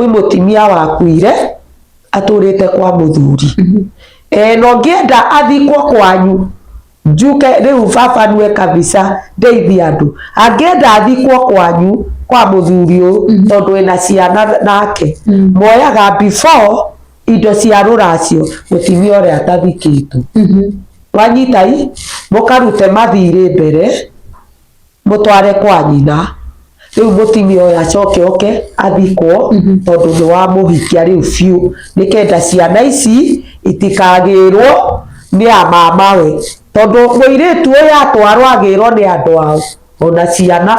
Kwĩ mũtimia wakuire atũrĩte kwa mũthuri. Na ũngĩenda athikwo kwanyu, njuke rĩu baba nue kabisa ndeithie andũ. Angĩenda athikwo kwanyu kwa mũthuri ũyũ tondũ ena ciana nake, moyaga before indo cia rũracio mũtimia ũrĩa atathikĩtwo. Wanyita i mũkarute mathirĩ mbere mũtware kwa nyina. Rĩu mũtimia ũyũ acoke oke athikwo tondũ nĩ wamũhikia rĩu biũ, nĩkenda ciana ici itikagĩrwo nĩ a mamawe, tondũ mũirĩtu ũyũ atwarwo agĩrwo nĩ andũ ao, ona ciana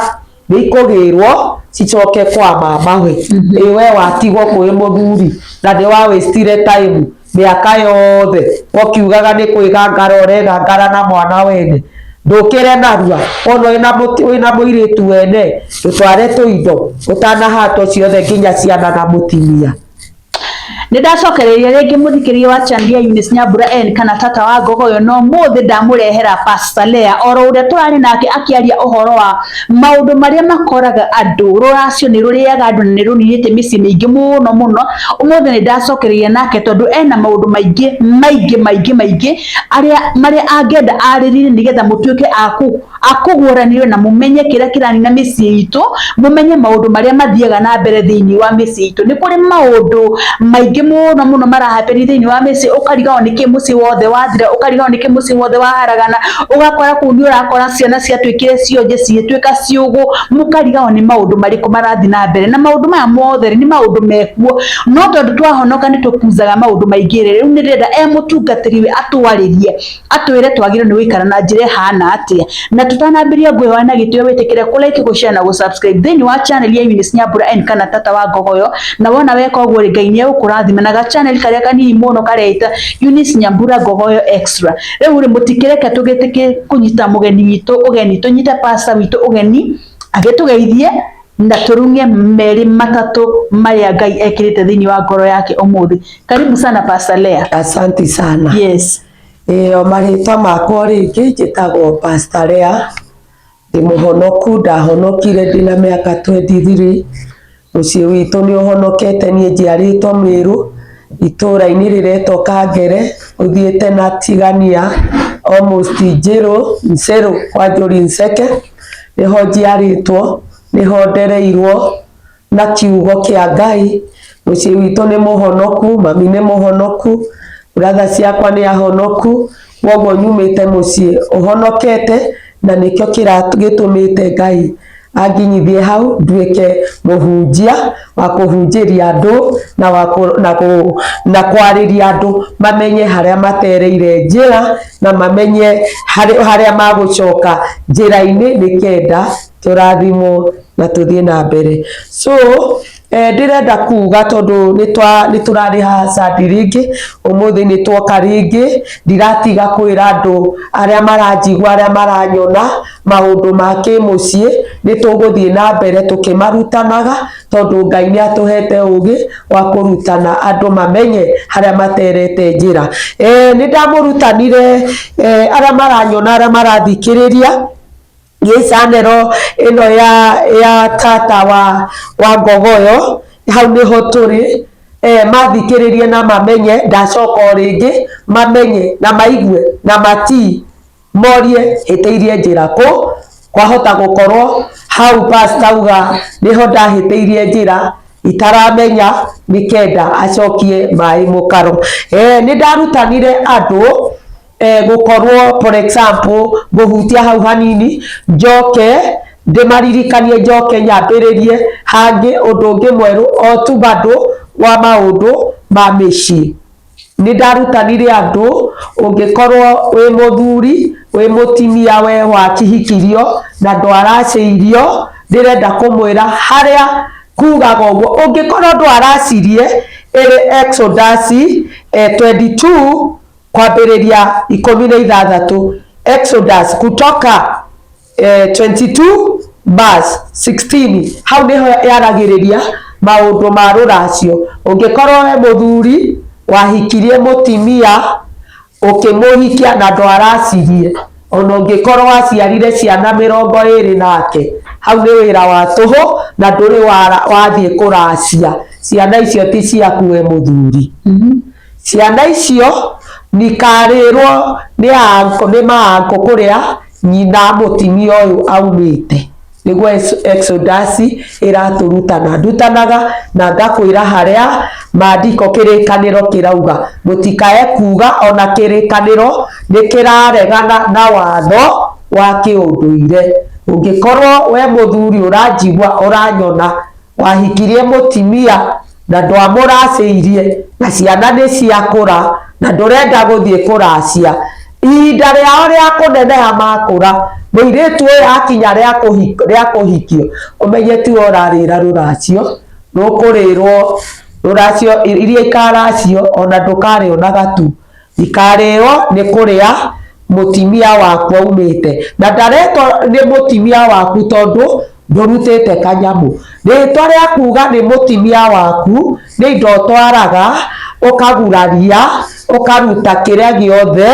nĩ ikũgĩrwo cicoke kwa mamawe. Ĩ we watigwo kwĩ mũthuri na nĩ wa wastire time mĩaka yothe ũkiugaga nĩ kwĩgangara ũregangara na mwana wene, ndũkĩre narua wona wĩna mũirĩtu wene, ndũtware tũindo ũtanahatwo ciothe nginya ciana na mũtimia. Nĩ ndacokereirie rĩngĩ mũthikĩrĩria wa channel ya Eunice Nyambura N kana tata wa Ngogoyo, no mũthĩ ndamũrehera Pastor Lea oro ũrĩa tũrarĩ nake akĩaria ũhoro wa maũndũ marĩa makoraga andũ. Rũracio nĩ rũrĩaga andũ na nĩ rũninĩte mĩciĩ mĩingĩ mũno mũno. Ũmũthĩ nĩ ndacokereirie nake tondũ ena maũndũ maingĩ maingĩ maingĩ maingĩ arĩa marĩa angĩenda arĩrĩrie nĩgetha mũtuĩke aku akũguũranĩrio na mũmenye kĩrĩa kĩranina mĩciĩ itũ, mũmenye maũndũ marĩa mathiaga na mbere thĩinĩ wa mĩciĩ itũ. Nĩ kũrĩ maũndũ maingĩ mũno mũno marahapeni thĩinĩ wa mĩciĩ, ũkarigagwo nĩkĩ mũciĩ wothe wathira, ũkarigagwo nĩkĩ mũciĩ wothe waharagana, ũgakora kũu nĩ ũrakora ciana ciatuĩkire cionje cigĩtuĩka ciũgũ, mũkarigagwo nĩ maũndũ marĩkũ marathiĩ na mbere. Na maũndũ maya mothe rĩ, nĩ maũndũ mekuo, no tondũ twahonoka nĩ tũkuzaga maũndũ maingĩ rĩ, rĩu nĩ ndĩrenda e mũtungatĩri we atwarĩrie, atwĩre twagĩrĩirwo nĩ gũikara na njĩra ĩhana atĩa. Na tũtanambĩrĩria ngwĩhoya na gĩtĩo wĩtĩkĩre kũ like, gũ share na gũ subscribe thĩinĩ wa channel ya Eunice Nyambura N kana tata wa Ngogoyo. Na wona weka ũguo rĩ, Ngai nĩ egũkũrathima na ga channel karĩa kanini mũno kareita Eunice Nyambura Ngogoyo Extra. Rĩu rĩ, mũtikĩreke tũgĩtĩkĩre kũnyita mũgeni witũ ũgeni, tũnyite pastor witũ ũgeni agĩtũgeithie na tũrung'e merĩ matatũ marĩa Ngai ekĩrĩte thĩinĩ wa ngoro yake ũmũthĩ. Karibu sana Pastor Lea. Asante sana. Yes. Ĩyo marĩtwa makwa rĩngĩ njĩtagwo Pastor Lea, ndĩ mũhonoku, ndahonokire ndĩna mĩaka 23. Mũciĩ witũ nĩ ũhonokete, niĩ njiarĩtwo Mĩrũ, itũũra-inĩ rĩretwo Kangere, ũthiĩte na Tigania, almost Njĩrũ, Ncerũ kwa Njũri Nceke, nĩho njiarĩtwo, nĩho ndereirwo na kiugo kĩa Ngai. Mũciĩ witũ nĩ mũhonoku, mami nĩ mũhonoku, brother ciakwa nĩ ahonoku, koguo nyumĩte mũciĩ ũhonokete, na nĩkĩo gĩtũmĩte Ngai anginyithie hau nduĩke mũhunjia wa kũhunjĩria andũ na wa na kwarĩria andũ mamenye harĩa matereire njĩra na mamenye harĩa magũcoka njĩra-inĩ nĩkenda tũrathimwo na tũthiĩ na mbere. So ndĩrenda kuga tondũ nĩ tũrarĩ haha Sunday rĩngĩ, ũmũthĩ nĩ twoka rĩngĩ, ndiratiga kwĩra andũ arĩa maranjigua, arĩa maranyona maũndũ ma kĩmũciĩ, nĩ tũgũthiĩ na mbere tũkĩmarutanaga tondũ Ngai nĩ atũhete ũgĩ wa kũrutana andũ mamenye harĩa materete njĩra. Nĩ ndamũrutanire arĩa maranyona, arĩa marathikĩrĩria gĩ channel ĩno ya tata wa Ngogoyo, hau nĩho tũrĩ. Mathikĩrĩrie na mamenye, ndacoka o rĩngĩ mamenye na maigue na matii, morie hĩtĩirie njĩra kũ. Kwahota gũkorwo hau pastor auga nĩho ndahĩtĩirie njĩra itaramenya, nĩkenda acokie maĩ mũkaro. Nĩ ndarutanire andũ gũkorwo for example ngũhutia hau hanini, njoke ndĩmaririkanie, njoke nyambĩrĩrie hangĩ ũndũ ũngĩ mwerũ o tu bado wa maũndũ ma mĩciĩ. Nĩ ndarutanire andũ ũngĩkorwo wĩ mũthuri, wĩ mũtimia, we wakihikirio na ndwaracĩirio, ndĩrenda kũmwĩra harĩa kugaga ũguo, ũngĩkorwo ndwaracirie ĩrĩ Exodus 22 kwambĩrĩria 16, Exodus kutoka 22 verse 16, hau nĩho yaragĩrĩria maũndũ ma rũracio. Ũngĩkorwo we mũthuri wahikirie mũtimia ũkĩmũhikia na ndwaracirie, ona ũngĩkorwo waciarire ciana 20 nake, hau nĩ wĩra wa tũhũ na ndũrĩ wathiĩ kũracia. Ciana icio ti ciaku we mũthuri. Ciana icio nikarĩrwo nĩ anko, nĩ maanko kũrĩa nyina mũtimia ũyũ aumĩte. Nĩguo Exodus ĩratũrutana. Ndutanaga na ngakwĩra harĩa maandĩko kĩrĩkanĩro kĩrauga. Mũtikae kuga ona kĩrĩkanĩro nĩ kĩraregana na watho wa kĩũndũire. Ũngĩkorwo we mũthuri ũranjigua ũranyona, wahikirie mũtimia na ndwamũracĩirie na ciana nĩ ciakũra na ndũrenda gũthiĩ kũracia, ihinda rĩao rĩa kũneneha makũra, mũirĩtu ũyũ akinya rĩa kũhikio, ũmenye tiwe ũrarĩra rũracio, rũkũrĩrwo rũracio iria ikaracio ona ndũkarĩona gatu. Ikarĩo nĩ kũrĩa mũtimia waku aumĩte. Na ndaretwo nĩ mũtimia waku tondũ ndũrutĩte kanyamũ. Rĩtwa rĩa kuga nĩ mũtimia waku nĩ indo ũtwaraga ũkaguraria, ũkaruta kĩrĩa gĩothe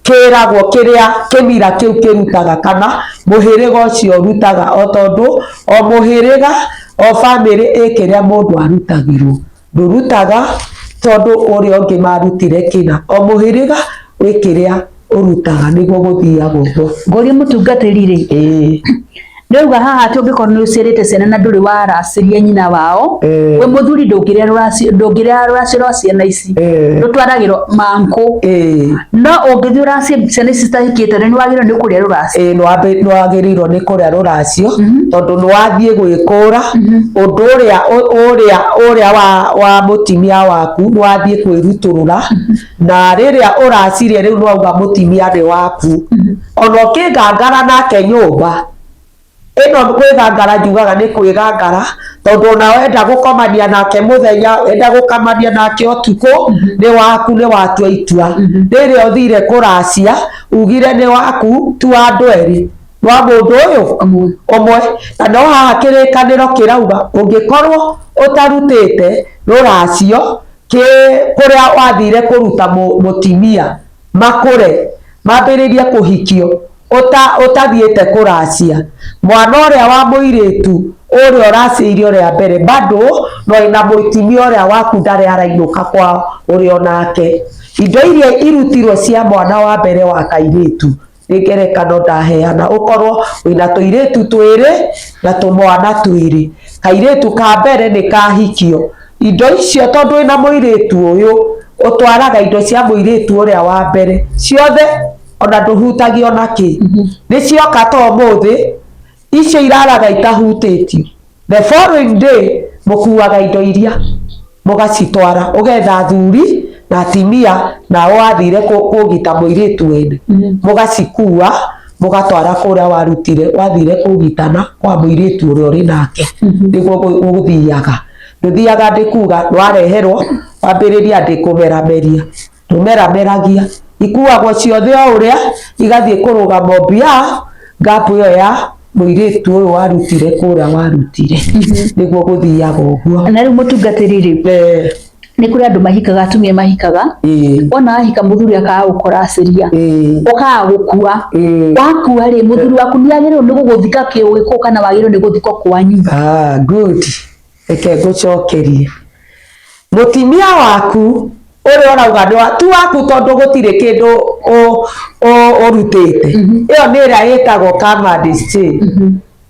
kĩragwo kĩrĩa kĩmira kĩu kĩrutaga kana mũhĩrĩga ũcio ũrutaga, o tondũ o mũhĩrĩga o bamĩrĩ ĩ kĩrĩa mũndũ arutagĩrwo. Ndũrutaga tondũ ũrĩa ũngĩ marutire kĩna. O mũhĩrĩga wĩ kĩrĩa ũrutaga nĩguo gũthiaga ũguo. Ngũrie mũtungatĩri rĩ, nĩũrauga haha atĩ ũngĩkorwo nĩ ũciarĩte ciana na ndũrĩ waracĩria nyina wao, wĩ mũthuri ndũngĩrĩa rũracio, ndũngĩrĩa rũracio rwa ciana ici, rũtwaragĩrwo mankũ. No ũngĩthiĩ ũracie ciana ici citahikĩte nĩ wagĩrĩirwo nĩ kũrĩa rũracio. Ĩĩ nĩwagĩrĩirwo nĩ kũrĩa rũracio tondũ nĩwathiĩ gwĩkũra ũndũ ũrĩa ũrĩa ũrĩa wa mũtimia waku, nĩwathiĩ kwĩrutũrũra na rĩrĩa ũracirie rĩu nĩwauga mũtimia nĩ waku. Ona ũkĩngangara nake nyũmba, ĩno kwĩgangara njugaga nĩ kwĩgangara tondũ ona wenda gũkomania nake mũthenya, wenda gũkomania nake ũtukũ, nĩ waku, nĩ watua itua. Rĩrĩa ũthire kũracia ugire nĩ waku, tua andũ erĩ, nĩ wa mũndũ ũyũ ũmwe. Na no haha kĩrĩkanĩro kĩrauga ũngĩkorwo ũtarutĩte rũracio kũrĩa wathire kũruta mũtimia makũre mambĩrĩrie kũhikio ũtathiĩte kũracia, mwana ũrĩa wa mũirĩtu ũrĩa ũracĩirio rĩa mbere bado no ĩna mũtimia ũrĩa waku ndarĩ arainũka kwao ũrĩ o nake. Indo iria irutirwo cia mwana wa mbere wa kairĩtu nĩ ngerekano ndaheana, ũkorwo wĩna tũirĩtu twĩrĩ na tũmwana twĩrĩ, kairĩtu ka mbere nĩ kahikio, indo icio tondũ wĩna mũirĩtu ũyũ ũtwaraga indo cia mũirĩtu ũrĩa wa mbere ciothe, ona ndũhutagia ona kĩ. Nĩ cioka ta ũmũthĩ, icio iraraga itahutĩtio. The following day mũkuaga indo iria mũgacitwara, ũgetha athuri na atimia nao wathire kũgita mũirĩtu wene, mũgacikua mũgatwara kũrĩa warutire, wathire kũgitana kwa mũirĩtu ũrĩa ũrĩ nake. Nĩguo gũthiaga. Ndũthiaga ndĩkuga nĩwareherwo wambĩrĩria ndĩ kũmerameria. Ndũmerameragia, ikuagwo ciothe o ũrĩa igathiĩ kũrũgama mbia gap ĩyo ya mũirĩtu ũyũ warutire kũrĩa warutire. Nĩguo gũthiaga ũguo. Na rĩu mũtungatĩri rĩ, nĩ kũrĩ andũ mahikaga, atumia mahikaga, wona wahika mũthuri akaga gũkũracĩria, ũkaga gũkua, wakua rĩ, mũthuri waku nĩ agĩrĩirwo nĩ gũgũthika kĩũgĩkũyũ kana wagĩrĩirwo nĩ gũthikwo kwanyu? Ah, good. Reke ngũcokerie. Mũtimia waku ũrĩa ũrauga nĩ ti waku tondũ gũtirĩ kĩndũ ũrutĩte. Ĩyo nĩ ĩrĩa ĩtagwo come and stay.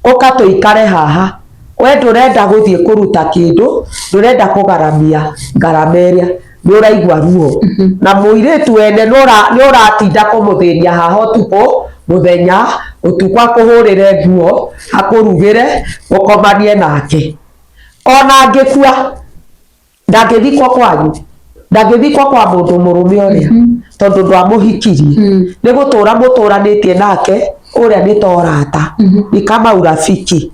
Ũka tũikare haha. We ndũrenda gũthiĩ kũruta kĩndũ, ndũrenda kũgaramia ngarama ĩrĩa, nĩ ũraigua ruo. Na mũirĩtu wene nĩ ũratinda kũmũthĩnia haha ũtukũ, mũthenya, ũtukũ akũhũrĩre nguo, akũrugĩre, ũkomanie nake. Ona angĩkua, ndangĩthikwo kwanyu, ndangĩthikwo kwa mũndũ mũrũme ũrĩa, tondũ ndwamũhikirie. Nĩ gũtũra mũtũranĩtie nake, ũrĩa nĩ ta ũrata, ni kama urafiki.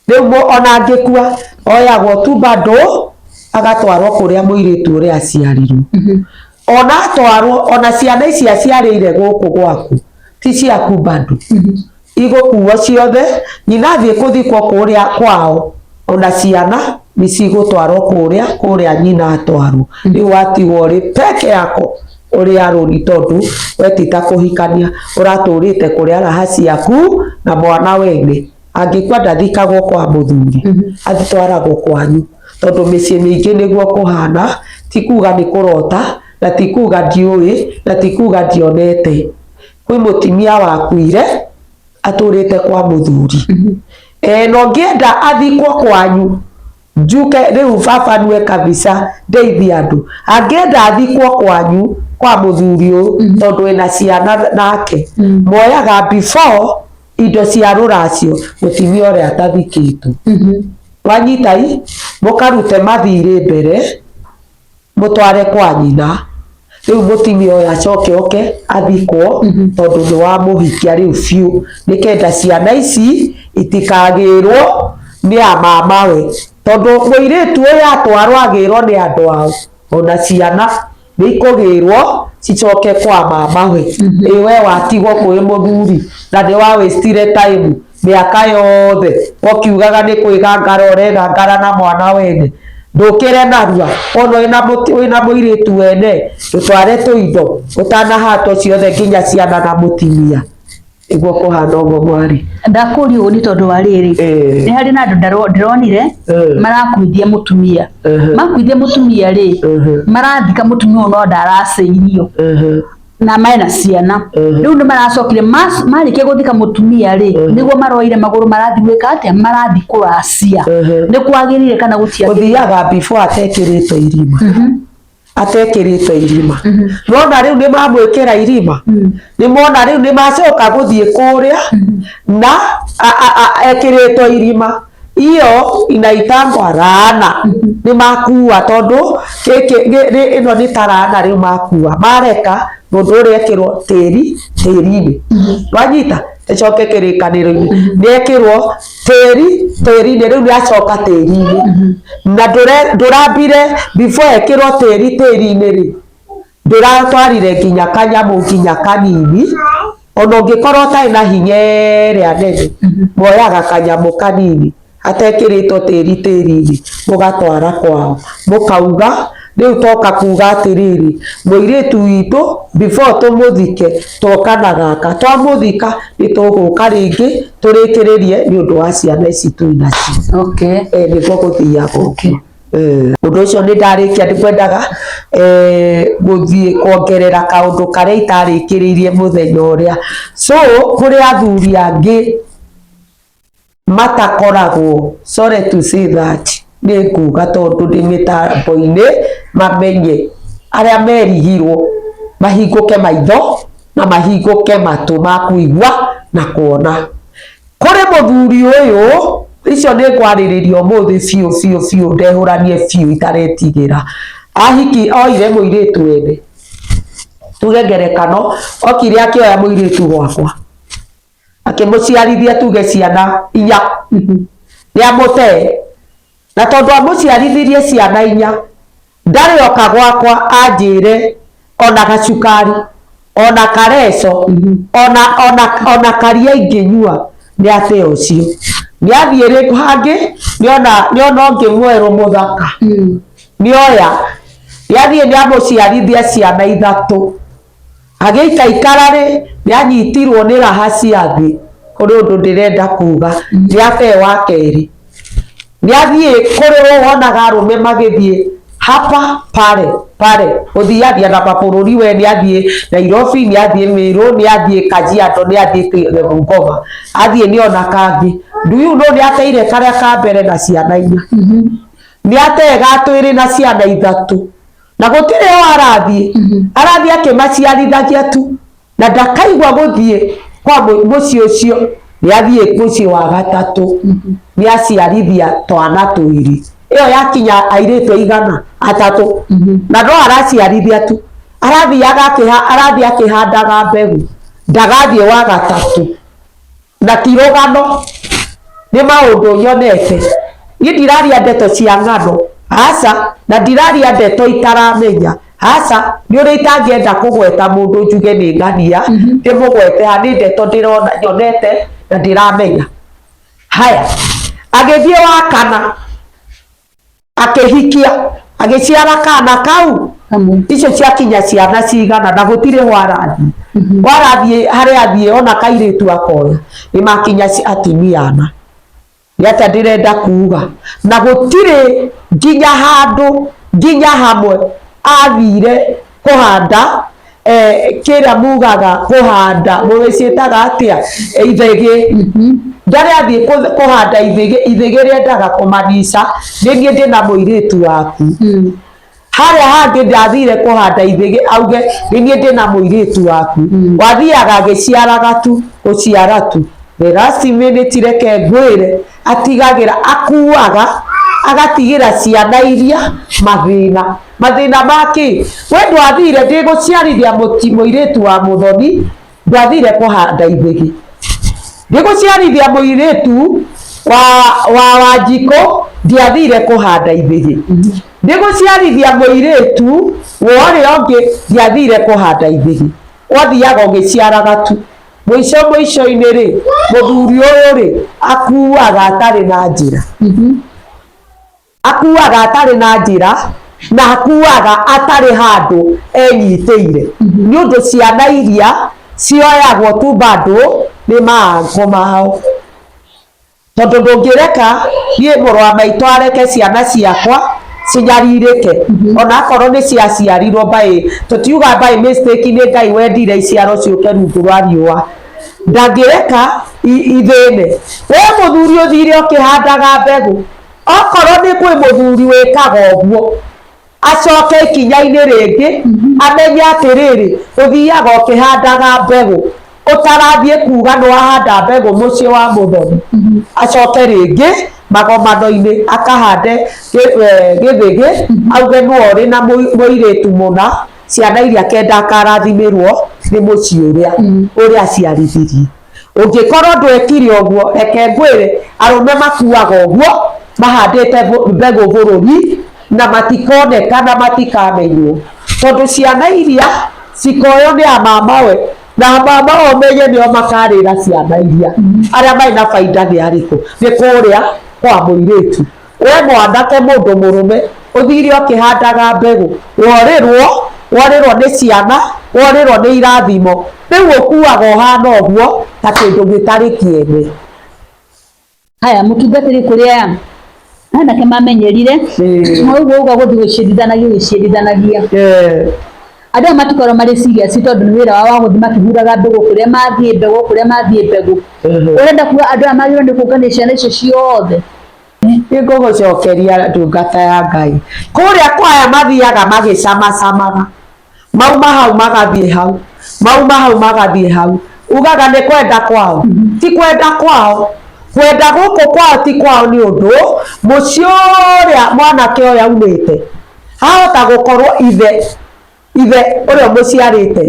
Rĩu ona angĩkua, oyagwo tu bado agatwarwo kũrĩa mũirĩtu ũrĩa aciarirwo. Ona atwarwo, ona ciana ici aciarĩire gũkũ gwaku, ti ciaku bado. Igũkuo ciothe, nyina athiĩ kũthikwo kũrĩa kwao, ona ciana nĩ cigũtwarwo kũrĩa kũrĩa nyina atwarwo. Rĩu watigwo ũrĩ peke yako ũrĩ arũni tondũ we ti ta kũhikania ũratũrĩte kũrĩa raha ciaku na mwana wene. Angĩkua ndathikagwo kwa mũthuri, atwaragwo kwanyu. Tondũ mĩciĩ mĩingĩ nĩguo kũhana, ti kuga nĩ kũrota, na ti kuga ndiũĩ, na ti kuga ndionete. Kwĩ mũtimia wakuire atũrĩte kwa mũthuri. Na ũngĩenda athikwo kwanyu, njuke rĩu baba nue kabisa ndeithie andũ. Angĩenda athikwo kwanyu kwa mũthuri ũyũ, tondũ ena ciana nake, moyaga before indo cia rũracio mũtimia ũrĩa atathikĩtwo. Wanyita i mũkarute mathirĩ mbere mũtware kwa nyina. Rĩu mũtimia ũyũ acoke oke athikwo, tondũ nĩ wamũhikia rĩu biũ, nĩkenda ciana ici itikagĩrwo nĩ a mamawe, tondũ mũirĩtu ũyũ atwarwo agĩrwo nĩ andũ ao, ona ciana nĩ ikũgĩrwo cicoke kwa mamawe. Ĩ we watigwo kwĩ mũthuri na nĩ wa wastire time mĩaka yothe ũkiugaga nĩ kwĩgangara ũregangara na mwana wene, ndũkĩre narua wona wĩna mũirĩtu wene, ndũtware tũindo ũtanahatwo ciothe nginya ciana na mũtimia. Nĩguo kũhana ũguo mwarĩ. Ndakũria ũguo nĩ tondũ wa rĩrĩ, nĩ harĩ na andũ ndĩronire marakuithia mũtumia, makuithia mũtumia rĩ, marathika mũtumia ũyũ no ndaracĩirio na mena ciana. Rĩu nĩ maracokire marĩkia gũthika mũtumia rĩ, nĩguo maroire magũrũ marathiĩ gwĩka atĩa, marathiĩ kũracia. Nĩ kwagĩrĩire kana gũtiagĩrĩire? Ũthiaga before atekĩrĩtwo irima. Atekĩrĩtwo irima. Nona rĩu nĩ mamwĩkĩra irima, nĩ mona rĩu nĩ macoka gũthiĩ kũrĩa na ekĩrĩtwo irima iyo inaitangwa laana. Nĩ makua tondũ gĩkĩ ĩno nĩ ta laana rĩu makua, mareka mũndũ ũrĩa ekĩrwo tĩri tĩri-inĩ. Wanyita ĩcoke kĩrĩkanĩro-inĩ, nĩ ekĩrwo tĩri tĩri-inĩ, rĩu nĩ acoka tĩri-inĩ. Na ndũrambire before ekĩrwo tĩri tĩri-inĩ rĩ, ndũratwarire nginya kanyamũ nginya kanini, ona ũngĩkorwo ũtarĩ na hinya ĩrĩa nene, moyaga kanyamũ kanini atekĩrĩtwo tĩri tĩri-inĩ, mũgatwara kwao, mũkauga rĩu toka kuga atĩrĩrĩ, mũirĩtu witũ before tũmũthike twoka na gaka, twamũthika nĩ tũgũka rĩngĩ tũrĩkĩrĩrie nĩ ũndũ wa ciana ici twĩ nacio. Nĩguo gũthiaga ũguo. Ũndũ ũcio nĩ ndarĩkia, ndikwendaga gũthiĩ kuongerera kaũndũ karĩa itarĩkĩrĩirie mũthenya ũrĩa. So kũrĩ athuri angĩ matakoragwo, sorry to say that, nĩ nguga tondũ ndĩ mĩtambo-inĩ, mamenye arĩa merigirwo mahingũke maitho na mahingũke matũ ma kũigua na kuona. Kũrĩ mũthuri ũyũ, icio nĩ ngwarĩrĩria ũmũthĩ biũ biũ biũ, ndehũranie biũ itaretigĩra. Ahiki oire mũirĩtu wene, tuge ngerekano, okire akĩoya mũirĩtu gwakwa, akĩmũciarithia tuge ciana inya, nĩ amũtee, na tondũ amũciarithirie ciana inya, ndarĩ oka gwakwa anjĩre ona gacukari, ona kareco, ona karia ingĩnyua, nĩ atee ũcio. Nĩ athiĩ rĩ hangĩ, nĩona ũngĩ mwerũ mũthaka, nĩoya, nĩ athiĩ nĩ amũciarithia ciana ithatũ. Agĩikaikara rĩ, nĩ anyitirwo nĩ raha cia thĩ, kũrĩ ũndũ ndĩrenda kuga, nĩ atee wa kerĩ. Nĩ athiĩ kũrĩ ũũ wonaga arũme magĩthiĩ hapa pale pale, gũthiathia na mabũrũri, we nĩ athiĩ Nairobi, nĩ athiĩ Meru, nĩ athiĩ Kajiado, nĩ athiĩ Bungoma, athiĩ nĩ ona kangĩ. Do you know nĩ ateire karĩa ka mbere na ciana inya, nĩ atee ga twĩrĩ na ciana ithatũ, na gũtirĩ ho arathiĩ, arathiĩ akĩmaciarithagia tu, na ndakaigua gũthiĩ kwa mũciĩ ũcio. Nĩ athiĩ mũciĩ wa gatatũ, nĩ aciarithia twana twĩrĩ, ĩyo yakinya airĩtu aigana atatũ, na no araciarithia tu, arathiaga arathiĩ akĩhandaga mbegũ, ndagathiĩ wa gatatũ. Na ti rũgano, nĩ maũndũ nyonete. Niĩ ndiraria ndeto cia ng'ano, aca, na ndiraria ndeto itaramenya, aca. Nĩ ũrĩa itangĩenda kũgweta mũndũ njuge nĩ ng'ania, ndĩmũgwete haha, nĩ ndeto ndĩrona nyonete na ndĩramenya. Haya, agĩthiĩ wa kana, akĩhikia, agĩciara kana kau, icio ciakinya ciana cigana, na gũtirĩ ho arathiĩ. Warathiĩ harĩa athiĩ ona kairĩtu akoya, nĩ makinya atumia ana. Nĩ atĩa ndĩrenda kuga? Na gũtirĩ nginya handũ nginya hamwe athire kũhanda kĩrĩa mugaga kũhanda, mũgĩciĩtaga atĩa, ithĩgĩ. Ndarĩ athiĩ kũhanda ithĩgĩ, ithĩgĩ rĩendaga kũmanica nĩ niĩ ndĩna mũirĩtu waku. Harĩa hangĩ ndathire kũhanda ithĩgĩ auge nĩ niĩ ndĩna mũirĩtu waku. Wathiaga agĩciaraga tu, gũciara tu. The last minute reke ngwĩre, atigagĩra, akuaga agatigĩra ciana iria mathĩna. Mathĩna ma kĩ? We ndwathire, ndĩgũciarithia mũirĩtu wa mũthoni, ndwathire kũhanda ithĩgĩ. Ndĩgũciarithia mũirĩtu wa Wanjikũ, ndiathire kũhanda ithĩgĩ. Ndĩgũciarithia mũirĩtu wa ũrĩa ũngĩ, ndiathire kũhanda ithĩgĩ. Wathiaga ũgĩciaraga tu. Mũico mũico-inĩ rĩ, mũthuri ũyũ rĩ, akuaga atarĩ na njĩra. Akuaga atarĩ na njĩra, na akuaga atarĩ handũ enyitĩire. Nĩ ũndũ ciana iria cioyagwo tu bado nĩ maanko mao. Tondũ ndũngĩreka niĩ mũrũ wa maitũ areke ciana ciakwa cinyarirĩke, ona akorwo nĩ ciaciarirwo by, tũtiuga by mistake, nĩ Ngai wendire iciarwo ciũke rungu rwa riũa. Ndangĩreka ithĩne. We mũthuri ũthire ũkĩhandaga mbegũ, okorwo nĩ kwĩ mũthuri wĩkaga ũguo, acoke ikinya-inĩ rĩngĩ amenye atĩrĩrĩ, ũthiaga ũkĩhandaga mbegũ ũtarathiĩ kuga nĩ wahanda mbegũ mũciĩ wa mũthoni. Acoke rĩngĩ magomano-inĩ akahande gĩthĩgĩ, auge nĩwe ũrĩ na mũirĩtu mũna, ciana iria kenda akarathimĩrwo nĩ mũciĩ ũrĩa ũrĩa aciarithirie. Ũngĩkorwo ndwekire ũguo, reke ngwĩre, arũme makuaga ũguo mahandĩte mbegũ bũrũri na matikoneka na matikamenywo, tondũ ciana iria cikoywo nĩ amamawe na amamawe ũmenye nĩo makarĩra ciana iria. Arĩa marĩ na baida nĩ arĩkũ? Nĩ kũrĩa kwa mũirĩtu. We mwanake mũndũ mũrũme ũthire ũkĩhandaga mbegũ, worĩrwo, worĩrwo nĩ ciana, worĩrwo nĩ irathimo, rĩu ũkuaga ũhana ũguo ta kĩndũ gĩtarĩ kĩene. Haya mũtungatĩri kũrĩ aya anake mamenyerire ũguo uga gũthiĩ gũciarithanagia ũgĩciarithanagia. Andũ aya matikoragwo marĩ serious tondũ nĩ wĩra wao wa gũthiĩ makĩhuraga mbegũ kũrĩa mathiĩ mbegũ kũrĩa mathiĩ mbegũ. Ũrenda kuga andũ aya magĩrĩirwo nĩ kũngania ciana icio ciothe? Nĩngũgũcokeria ndungata ya Ngai. Kũrĩa kwaya mathiaga magĩcamacamaga, mauma hau magathiĩ hau, mauma hau magathiĩ hau. Ugaga nĩ kwenda kwao? Ti kwenda kwao. Kwenda gũkũ kwao ti kwao nĩ ũndũ mũciĩ ũrĩa mwanake ũyũ aumĩte, ahota gũkorwo ithe ithe ũrĩa ũmũciarĩte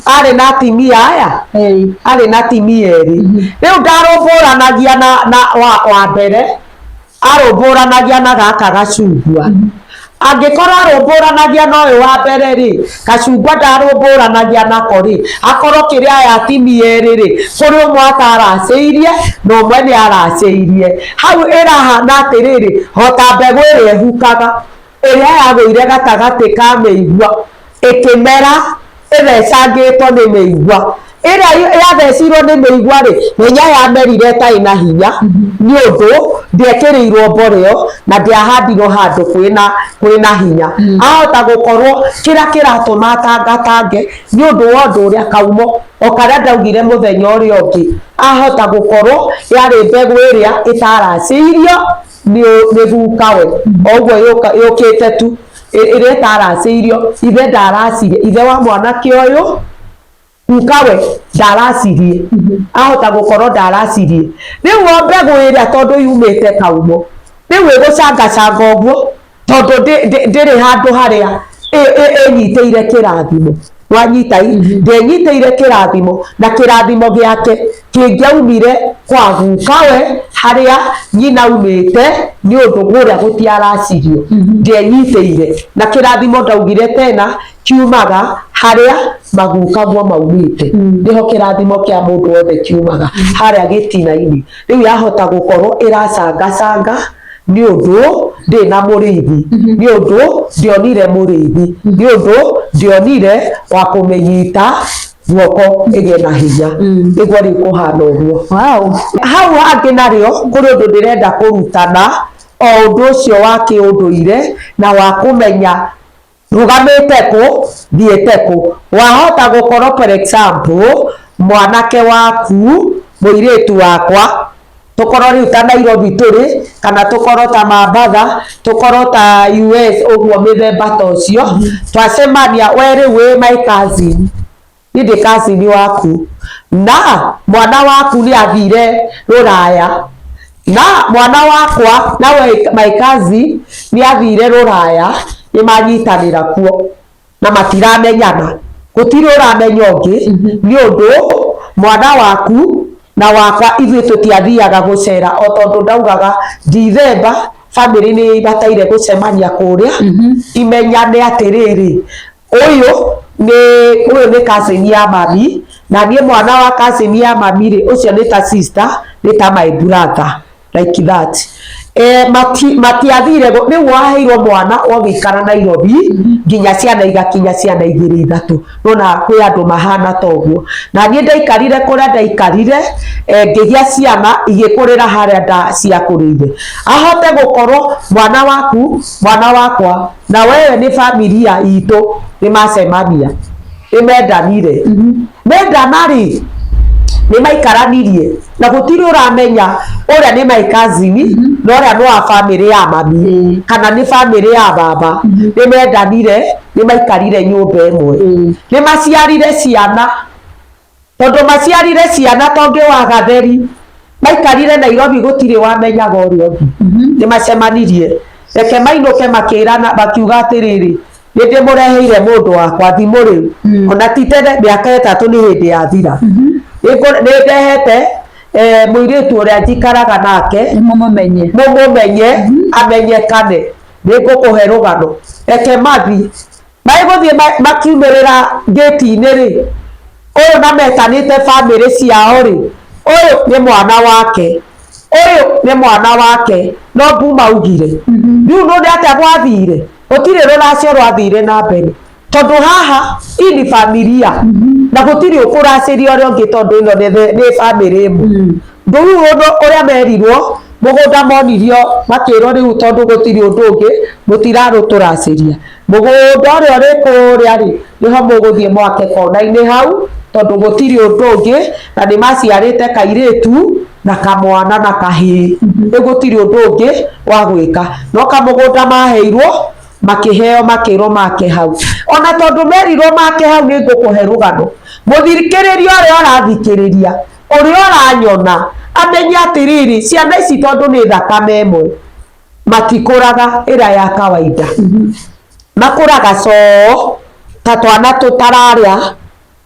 arĩ na atimia aya, arĩ na atimia erĩ. Rĩu ndarũmbũranagia na wa mbere, arũmbũranagia na gaka gacungwa. Angĩkorwo arũmbũranagia na ũyũ wa mbere rĩ, gacungwa ndarũmbũranagia nako rĩ, akorwo kĩrĩa aya atimia erĩ rĩ, kũrĩ ũmwe ataracĩirie na ũmwe nĩ aracĩirie. Hau ĩrahana atĩrĩrĩ, o ta mbegũ ĩrĩa ĩhukaga, ĩrĩa yagũire gatagatĩ ka mĩigua ĩkĩmera ĩthecangĩtwo nĩ mĩigua. Ĩrĩa yathecirwo nĩ mĩigua rĩ, menya yamerire ĩtarĩ na hinya nĩ ũndũ ndĩekĩrĩirwo mboreo na ndĩahandirwo handũ kwĩna hinya. Ahota gũkorwo kĩrĩa kĩratũma atangatange nĩ ũndũ wa ũndũ ũrĩa kaumo o karĩa ndaugire mũthenya ũrĩa ũngĩ, ahota gũkorwo yarĩ mbegũ ĩrĩa ĩtaracĩirio nĩ gukawe, o ũguo yũkĩte tu ĩrĩa ĩtaracĩirio, ithe ndaracirie, ithe wa mwanake ũyũ gukawe ndaracirie, ahota gũkorwo ndaracirie. Rĩu o mbegũ ĩrĩa tondũ yumĩte kaumo, rĩu ĩgũcangacanga ũguo tondũ ndĩrĩ handũ harĩa ĩnyitĩire kĩrathimo. Wanyita ndĩnyitĩire kĩrathimo, na kĩrathimo gĩake kĩngĩaumire kwa gukawe harĩa nyina aumĩte, nĩ ũndũ kũrĩa gũtiaracirio, ndĩenyitĩire na kĩrathimo. Ndaugire tena kiumaga harĩa magukaguo maumĩte, nĩho kĩrathimo kĩa mũndũ wothe kiumaga, harĩa gĩtina-inĩ. Rĩu yahota gũkorwo ĩracangacanga nĩ ũndũ ndĩ na mũrĩithi, nĩ ũndũ ndĩonire mũrĩithi, nĩ ũndũ ndĩonire wa kũmĩnyita. Guoko ĩgĩe na hinya. Nĩguo rĩu kũhana ũguo. Hau hangĩ narĩo kũrĩ ũndũ ndĩrenda kũrutana, o ũndũ ũcio wa kĩũndũire na wa kũmenya rũgamĩte kũ, thiĩte kũ. Wahota gũkorwo, for example, mwanake waku, mũirĩtu wakwa, tũkorwo rĩu ta Nairobi tũrĩ, kana tũkorwo ta Mambatha, tũkorwo ta US, ũguo mĩthemba ta ũcio, twacemania, we rĩu wĩ my cousin, niĩ ndĩ cousin waku, na mwana waku nĩ athire rũraya, na mwana wakwa na we my cousin nĩ athire rũraya, nĩ manyitanĩra kuo na matiramenyana, gũtirĩ ũramenya ũngĩ, nĩ ũndũ mwana waku na wakwa ithuĩ tũtiathiaga gũcera, o tondũ ndaugaga Dithemba family nĩ ibataire gũcemania kũrĩa, imenyane atĩrĩrĩ, ũyũ nĩ cousin ya mami, na niĩ mwana wa cousin ya mami rĩ, ũcio nĩ ta sister, nĩ ta my brother, like that. Matiathire rĩu waheirwo mwana ũgĩikara Nairobi nginya ciana igakinya ciana igĩrĩ ithatũ, nona kwĩ andũ mahana ta ũguo. Na niĩ ndaikarire kũrĩa ndaikarire, ngĩgĩa ciana igĩkũrĩra harĩa ciakũrĩire. Ahote gũkorwo mwana waku, mwana wakwa na wewe nĩ familia itũ, nĩ macemania, nĩ mendanire. Mendana rĩ, nĩ maikaranirie na gũtirĩ ũramenya ũrĩa nĩ my cousin na ũrĩa nĩ wa family ya mami kana nĩ family ya baba. Nĩ mendanire, nĩ maikarire nyũmba ĩmwe, nĩ maciarire ciana. Tondũ maciarire ciana tondũ wa gatheri maikarire Nairobi, gũtirĩ wamenyaga ũrĩa ũngĩ. Nĩ macemanirie, reke mainũke, makĩrana, makiuga atĩrĩrĩ, nĩ ndĩmũreheire mũndũ wakwa thimũ rĩu, ona ti tene, mĩaka 3 nĩ hĩndĩ yathira. Nĩ ndehete mũirĩtu ũrĩa njikaraga nake. Mũmũmenye. Mũmũmenye, amenyekane. Nĩ ngũkũhe rũgano. Reke mathi magũthiĩ, makiumĩrĩra ngĩti-inĩ rĩ, ũyũ na metanĩte bamĩrĩ ciao rĩ, ũyũ nĩ mwana wake, ũyũ nĩ mwana wake, no mbuma augire rĩu nĩ atĩa gwathire, gũtirĩ rũracio rwathire na mbere, tondũ haha hii ni familia na gũtirĩ ũkũracĩria ũrĩa ũngĩ, tondũ ĩno nĩ bamĩrĩ ĩmwe. Rĩu ũndũ ũrĩa merirwo, mũgũnda monirio, makĩrwo rĩu tondũ gũtirĩ ũndũ ũngĩ, mũtirarũtũracĩria, mũgũnda ũrĩa ũrĩ kũrĩa rĩ, nĩho mũgũthiĩ mwake kona-inĩ hau, tondũ gũtirĩ ũndũ ũngĩ, na nĩ maciarĩte kairĩtu na kamwana na kahĩĩ. Rĩu gũtirĩ ũndũ ũngĩ wa gwĩka, no kamũgũnda maheirwo, makĩheo, makĩrwo make hau. Ona tondũ merirwo make hau, nĩ ngũkũhe rũgano, mũthikĩrĩria ũrĩa ũrathikĩrĩria, ũrĩa ũranyona, amenye atĩrĩrĩ, ciana ici tondũ nĩ thakame ĩmwe, matikũraga ĩrĩa ya kawaida, makũraga coo ta twana tũtararĩa,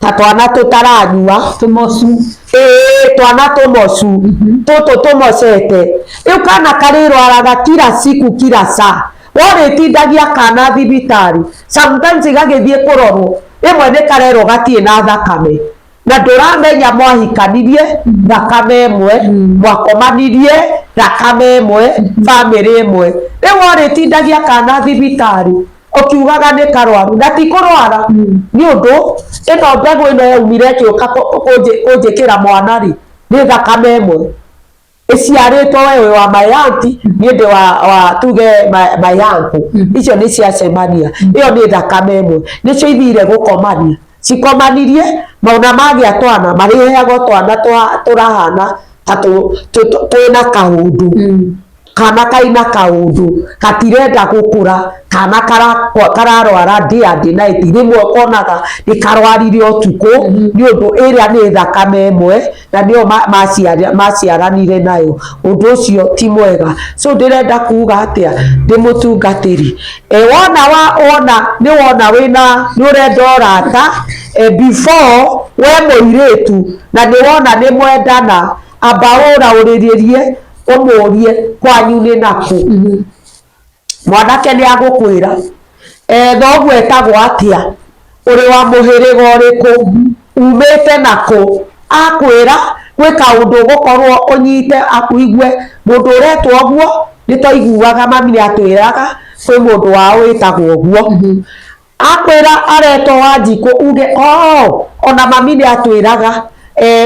ta twana tũtaranyua. Tũmocu. Ĩĩ, twana tũmocu, tũtũ tũmocete. Rĩu kana karĩrwaraga kila siku, kila saa, worĩtindagia kana thibitarĩ. Sometimes gagĩthiĩ kũrorwo, rĩmwe nĩ karerwo gatirĩ na thakame, na ndũramenya mwahikanirie thakame ĩmwe, mwakomanirie thakame ĩmwe, bamĩrĩ ĩmwe. Rĩu worĩtindagia kana thibitarĩ ũkiugaga nĩ karwaru, na ti kũrwara, nĩ ũndũ ĩno mbegũ ĩno yaumire ĩgĩũka kũnjĩkĩra mwana rĩ, nĩ thakame ĩmwe ĩciarĩtwo. We wĩ wa my auntie, niĩ ndĩ wa tuge my uncle. Icio nĩ ciacemania, ĩyo nĩ thakame ĩmwe, nĩcio ithire gũkomania, cikomanirie mauna magĩa twana, marĩheagwo twana tũrahana ta twĩna kaũndũ, kana kaina kaũndũ gatirenda gũkũra, kana kararwara day and night. Rĩmwe ũkonaga nĩ karwarire ũtukũ, nĩ ũndũ ĩrĩa nĩ thakame ĩmwe na nĩyo maciaranire nayo. Ũndũ ũcio ti mwega. So ndĩrenda kuga atĩa, ndĩ mũtungatĩri, wona wona nĩ wona wĩna nĩ ũrenda ũrata, before we mũirĩtu na nĩ wona nĩ mwendana, amba ũraũrĩrĩrie, ũmũrie kwanyu nĩ nakũ. Mwanake nĩ agũkwĩra, thoguo etagwo atĩa, ũrĩ wa mũhĩrĩga ũrĩkũ, umĩte nakũ. Akwĩra gwĩ kaũndũ ũgũkorwo ũnyite akuigue mũndũ ũretwo ũguo, nĩ twaiguaga mami nĩ atwĩraga kwĩ mũndũ wao wĩtagwo ũguo. Akwĩra aretwo Wanjikũ uge oh, ona mami nĩ atwĩraga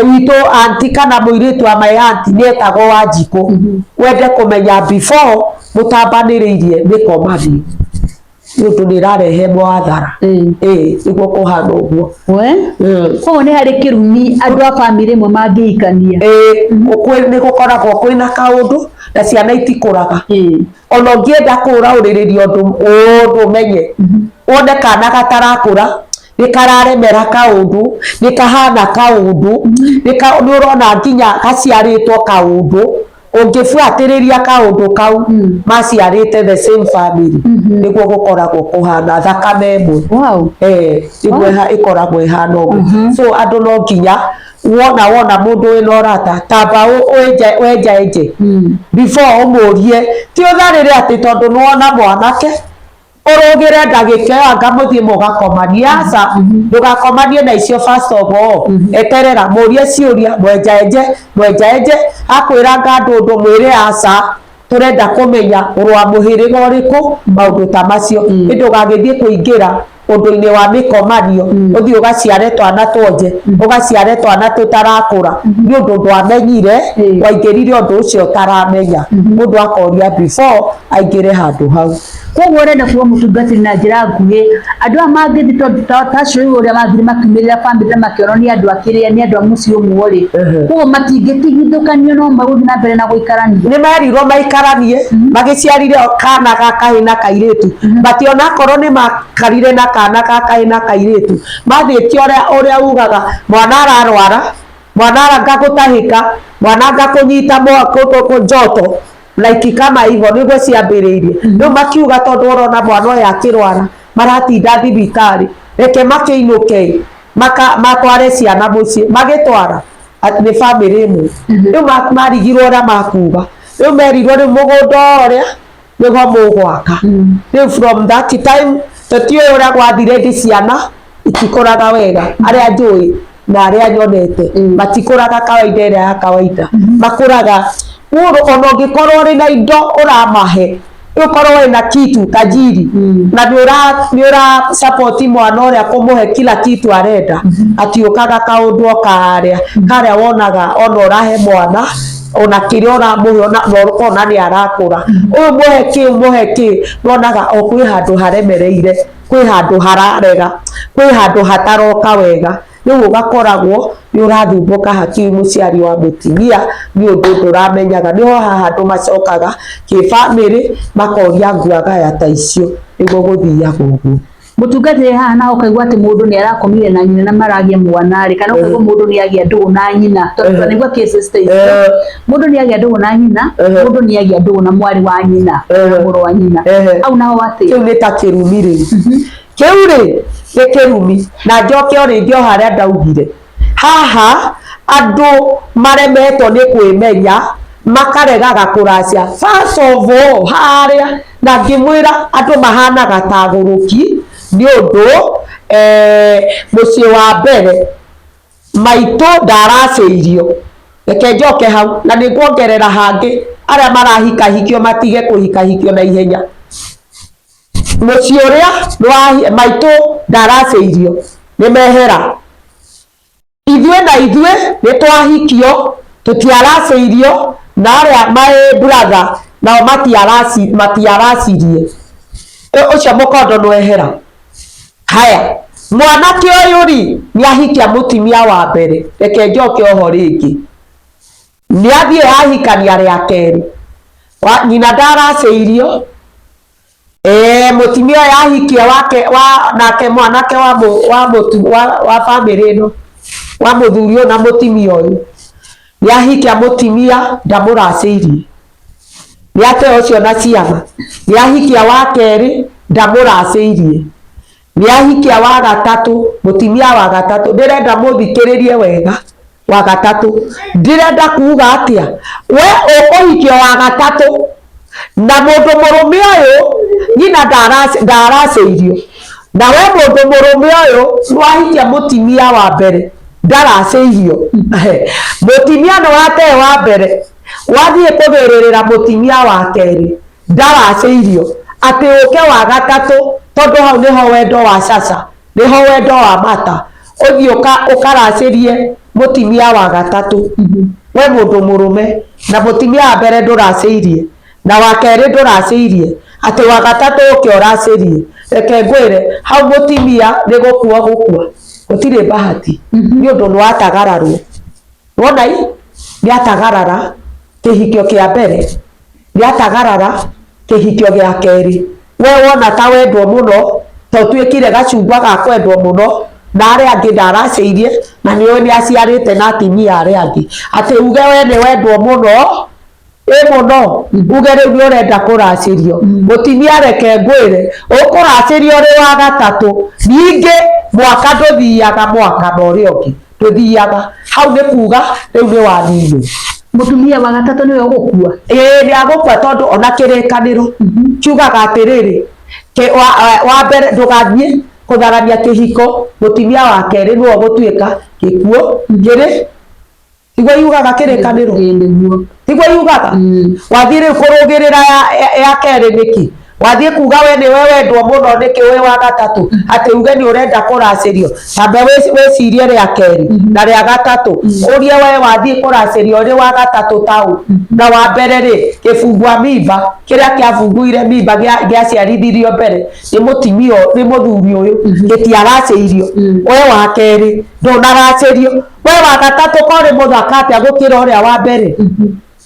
witũ anti kana mũirĩtu wa my auntie nĩ etagwo Wanjikũ. Wende kũmenya before mũtambanĩrĩirie mĩkomanio nĩ ũndũ nĩ ĩrarehe mwathara. Ĩĩ nĩguo kũhana ũguo. We koguo nĩ harĩ kĩrumi andũ a bamĩrĩ ĩmwe mangĩhikania. Ĩĩ nĩ gũkoragwo kwĩna kaũndũ na ciana itikũraga. Ona ũngĩenda kũraũrĩrĩria ũndũ ũndũ ũmenye wone kana gatarakũra nĩ kararemera kaũndũ nĩ kahana kaũndũ nĩ ũrona nginya gaciarĩtwo kaũndũ ũngĩbuatĩrĩria kaũndũ kau maciarĩte the same family nĩguo gũkoragwo kũhana thakame ĩmwe. Wow. Nĩguo ĩkoragwo ĩhana ũguo. So andũ no nginya wona wona mũndũ wĩna ũrata tamba wenja enje before ũmũrie ti ũtharĩre atĩ tondũ nĩwona mwanake ũrũgĩre ndagĩka ĩyo anga mũthiĩ mũgakomanie aca ndũgakomanie na icio first of all eterera mũrie ciũria mwenja enje mwenja enje akwĩra anga ndũndũ mwĩre aca tũrenda kũmenya ũrĩ wa mũhĩrĩga ũrĩkũ maũndũ ta macio ĩndĩ ũgagĩthiĩ kũingĩra ũndũ-inĩ wa mĩkomanio ũthiĩ ũgaciare twana twonje ũgaciare twana tũtarakũra nĩ ũndũ ndwamenyire waingĩrire ũndũ ũcio ũtaramenya mũndũ akoria before aingĩre handũ hau. Koguo ũrenda kuga mũtungatĩri na njĩra nguhĩ andũ aya mangĩthiĩ tondũ ta acio rĩu ũrĩa mathire makiumĩrĩra bamĩrĩ na makĩonwo nĩ andũ akĩrĩa nĩ andũ a mũciĩ ũmwe rĩ koguo matingĩtigithũkanio no magũthiĩ na mbere na gũikarania. Nĩ merirwo maikaranie magĩciarire kana ga kahĩĩ na kairĩtu but onakorwo nĩ makarire na kana ga kahĩĩ na kairĩtu mathiĩte ũrĩa ugaga mwana ararwara mwana anga gũtahĩka mwana anga kũnyita njoto like kama hivyo nĩguo ciambĩrĩirie rĩu makiuga tondũ ũrona mwana ũyũ akĩrwara maratinda thibitarĩ reke makĩinũke matware ciana mũciĩ magĩtwara nĩ bamĩrĩ ĩmwe rĩu marigirwo ũrĩa makuga rĩu merirwo rĩu mũgũnda ũrĩa nĩguo mũgwaka rĩu from that time tũtiũĩ ũrĩa gwathire ndĩ ciana itikũraga wega arĩa njũĩ na arĩa nyonete matikũraga kawaida ĩrĩa ya kawaida makũraga mũndũ ona ũngĩkorwo ũrĩ na indo ũramahe ũkorwo wĩna kitu tajiri na nĩ ũra support mwana ũrĩa kũmũhe kila kitu arenda atiũkaga kaũndũ o karĩa karĩa wonaga ona ũrahe mwana ona kĩrĩa ũramũhe ona na ũkona nĩ arakũra ũyũ mũhe kĩ mũhe kĩ wonaga o kwĩ handũ haremereire kwĩ handũ hararega kwĩ handũ hataroka wega rĩu ũgakoragwo nĩ ũrathumbũka hakiri mũciari wa mũtumia nĩ ũndũ ndũramenyaga nĩho haha andũ macokaga kĩbamĩrĩ makoria nguagaya ta icio nĩguo gũthiaga ũguo. Mũtungatĩri haha naho ũkaigua atĩ mũndũ nĩ arakomire na nyina na maragĩa mwana rĩ kana ũkaigua mũndũ nĩ agĩa ndũgũ na nyina tondũ nĩguo cases ta icio mũndũ nĩ agĩa ndũgũ na nyina mũndũ nĩ agĩa ndũgũ na mwarĩ wa nyina mũrũ wa nyina au naho atĩ kĩu nĩ ta kĩrumi rĩu kĩu rĩ nĩ kĩrumi na njoke o rĩngĩ o harĩa ndaugire haha andũ maremetwo nĩ kwĩmenya makaregaga kũracia first of all harĩa na ngĩmwĩra andũ mahanaga ta agũrũki nĩ ũndũ mũciĩ wa mbere maitũ ndaracĩirio reke njoke hau na nĩ nguongerera hangĩ arĩa marahikahikio matige kũhikahikio na ihenya mũciĩ ũrĩa maitũ ndaracĩirio nĩ mehera ithuĩ na ithuĩ nĩ twahikio tũtiaracĩirio na arĩa my brother nao matiaracirie ũcio mũkondo nĩwehera haya mwanake ũyũ rĩ nĩ ahikia mũtumia wa mbere reke njoke oho rĩngĩ nĩ athiĩ ahikania rĩa kerĩ nyina ndaracĩirio mũtumia ũyũ ahikia wake wa nake mwanake wa wa bamĩrĩ ĩno wa mũthuri ũyũ na mũtumia ũyũ nĩ ahikia mũtumia ndamũracĩirie nĩ ate ũcio na ciana nĩ ahikia wa kerĩ ndamũracĩirie nĩ ahikia wa gatatũ mũtumia wa gatatũ ndĩrenda mũthikĩrĩrie wega wa gatatũ ndĩrenda kuga atĩa we ũkũhikio wa gatatũ na mũndũ mũrũme ũyũ nyina ndaracĩirio na we mũndũ mũrũme ũyũ nĩwahikia mũtumia wa mbere ndaracĩirio mũtumia nĩ watee wa mbere wathiĩ kũgĩrĩrĩra mũtumia wa kerĩ ndaracĩirio atĩ ũke wa gatatũ Tondũ hau nĩho wendo wa caca, nĩho wendo wa mata. Ũthiĩ ũkaracĩrie mũtimia wa gatatũ. We mũndũ mũrũme, na mũtimia wa mbere ndũracĩirie, na wa kerĩ ndũracĩirie, atĩ wa gatatũ ũke ũracĩrie. Reke ngwĩre, hau mũtimia nĩ gũkua gũkua. Gũtirĩ bahati. Nĩ ũndũ nĩ watagararwo. Wona i, nĩ atagarara kĩhikio kĩa mbere, nĩ atagarara kĩhikio gĩa kerĩ. We wona ta wendwo mũno, ta ũtuĩkire gacungwa ga kwendwo mũno, na arĩa angĩ ndaracĩirie, na nĩ ũĩ nĩ aciarĩte na atumia arĩa angĩ. Atĩ uge we nĩ wendwo mũno, ĩ mũno, uge rĩu nĩ ũrenda kũracĩrio. Mũtumia reke ngwĩre, ũkũracĩrio ũrĩ wa gatatũ, ningĩ mwaka ndũthiaga mwaka na ũrĩa ũngĩ. Ndũthiaga. Hau nĩ kuga rĩu nĩ waninwo. Mũtumia wa gatatũ nĩwe ũgũkua? Ĩĩ nĩ agũkua tondũ ona kĩrĩkanĩro kiugaga atĩrĩrĩ, wa mbere ndũgathiĩ kũtharania kĩhiko, mũtumia wa kerĩ nĩwe ũgũtuĩka gĩkuũ kĩrĩ tiguo yugaga kĩrĩkanĩro? Ĩĩ nĩguo. Tiguo yugaga? Wathiĩ rĩu kũrũgĩrĩra ya kerĩ nĩkĩ? Wathiĩ kuga we nĩwe wendwo mũno nĩkĩ wĩ wa gatatũ? Atĩ uge nĩ ũrenda kũracĩrio. Tambe wĩcirie rĩa kerĩ na rĩa gatatũ. Ũrie we wathiĩ kũracĩrio ũrĩ wa gatatũ taũ. Na wa mbere rĩ, kĩbungua mimba kĩrĩa kĩabunguire mimba gĩaciarithirio mbere nĩ mũtumia ũyũ, nĩ mũthuri ũyũ, gĩtiaracĩirio. We wa kerĩ ndũnaracĩrio. We wa gatatũ ko ũrĩ mũthaka atĩa gũkĩra ũrĩa wa mbere?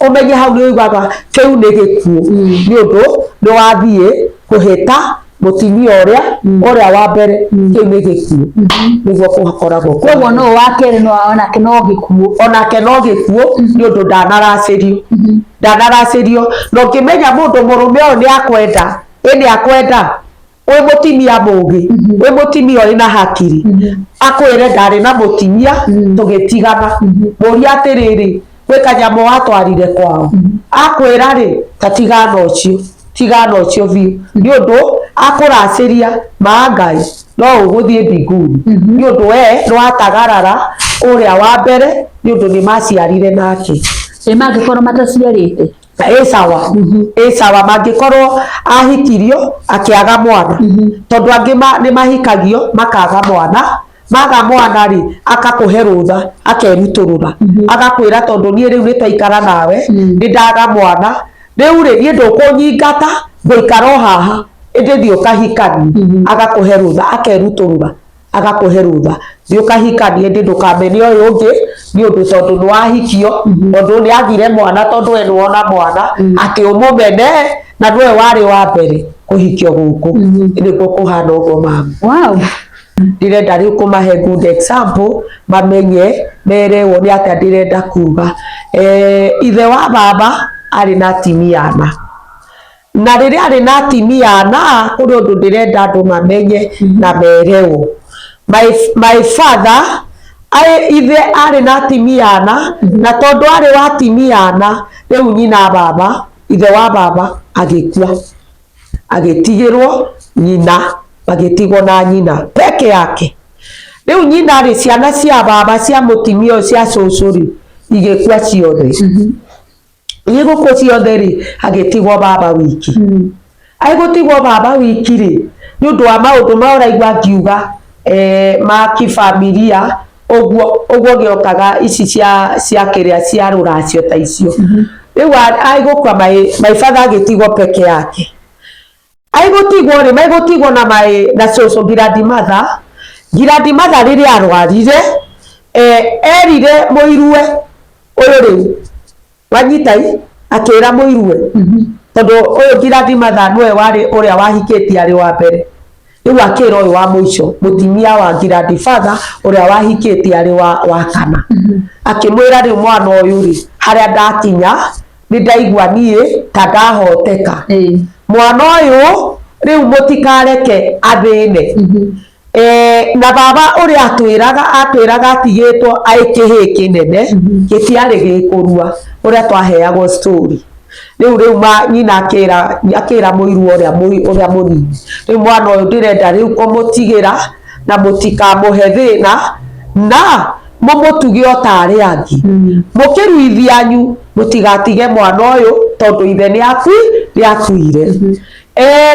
Ũmenye hau nĩ ũiguaga kĩu nĩ gĩkuũ. Nĩ ũndũ nĩ wathiĩ kũhĩta mũtumia ũrĩa wa mbere, kĩu nĩ gĩkuũ. Nĩguo kũkoragwo. Koguo no wa kerĩ no onake no gĩkuũ. Onake no gĩkuũ nĩ ũndũ ndanaracĩrio. Ndanaracĩrio. Na ũngĩmenya mũndũ mũrũme ũyũ nĩ akwenda, ĩ nĩ akwenda, wĩ mũtumia mũgĩ, wĩ mũtumia ũrĩ na hakiri, akwĩre ndarĩ na mũtumia tũgĩtigana. Mũrie atĩrĩrĩ, gwĩ kanyamũ watwarire kwao. Akwĩra rĩ, ta tigana ũcio, tigana ũcio biũ. Nĩ ũndũ akũracĩria ma Ngai no ũgũthiĩ mbinguni. Nĩ ũndũ we nĩ watagarara ũrĩa wa mbere, nĩ ũndũ nĩ maciarire nake. Ĩ mangĩkorwo mataciarĩte? Ĩ sawa, ĩ sawa mangĩkorwo ahikirio akĩaga mwana. Tondũ angĩ nĩ mahikagio makaga mwana, maga mwana rĩ, akakũhe rũtha, akerutũrũra. Agakwĩra tondũ niĩ rĩu nĩ twaikara nawe, nĩ ndaga mwana, rĩu rĩ, niĩ ndũkũnyingata, ngũikara o haha, ĩndĩ thiĩ ũkahikanie. Agakũhe rũtha, akerutũrũra. Agakũhe rũtha, thiĩ ũkahikanie, ĩndĩ ndũkamene ũyũ ũngĩ, nĩ ũndũ tondũ nĩ wahikio, tondũ nĩ agire mwana, tondũ we nĩ wona mwana, atĩ ũmũmene, na nĩwe warĩ wa mbere kũhikio gũkũ. Nĩguo kũhana ũguo mama. Wow. Ndĩrenda rĩu kũmahe good example, mamenye, merewo nĩ atĩa ndĩrenda kuga. Ithe wa baba arĩ na atumia ana. Na rĩrĩa arĩ na atumia ana, kũrĩ ũndũ ndĩrenda andũ mamenye na merewo. My father, ithe arĩ na atumia ana, na tondũ arĩ wa atumia ana, rĩu nyina baba, ithe wa baba agĩkua. Agĩtigĩrwo nyina, agĩtigwo na nyina peke yake. Rĩu nyina rĩ, ciana cia baba cia mũtumia ũyũ cia cũcũ rĩ, igĩkua ciothe. Igĩgũkua ciothe rĩ, agĩtigwo baba wiki. Agĩgũtigwo baba wiki rĩ, nĩ ũndũ wa maũndũ ma ũraigua ngiuga, ma kĩbamiria, ũguo, ũguo gĩokaga ici cia kĩrĩa cia rũracio ta icio. Rĩu agĩgũkua my father agĩtigwo peke yake. Agĩgũtigwo rĩ, magĩgũtigwo na my, na cũcũ grandmother. Grandmother rĩrĩa arwarire, erire mũiruwe ũyũ rĩu, wanyita i, akĩra mũiruwe. Tondũ ũyũ grandmother nĩwe warĩ ũrĩa wahikĩtie arĩ wa mbere. Rĩu akĩra ũyũ wa mũico, mũtumia wa grandfather ũrĩa wahikĩtie arĩ wa kana. Akĩmwĩra rĩu mwana ũyũ rĩ, harĩa ndakinya, nĩ ndaigua niĩ ta ndahoteka. Mwana ũyũ rĩu mũtikareke athĩne. Na baba ũrĩa atwĩraga atigĩtwo arĩ kĩhĩĩ kĩnene, gĩtiarĩ gĩkũrua, ũrĩa twaheagwo story. Rĩu rĩu ma nyina akĩra mũiru ũrĩa mũnini, rĩu mwana ũyũ ndĩrenda rĩu kũmũtigĩra na mũtikamũhe thĩna na mũmũtuge o ta arĩa angĩ. Mũkĩruithia anyu mũtigatige mwana ũyũ tondũ ithe nĩ akuire.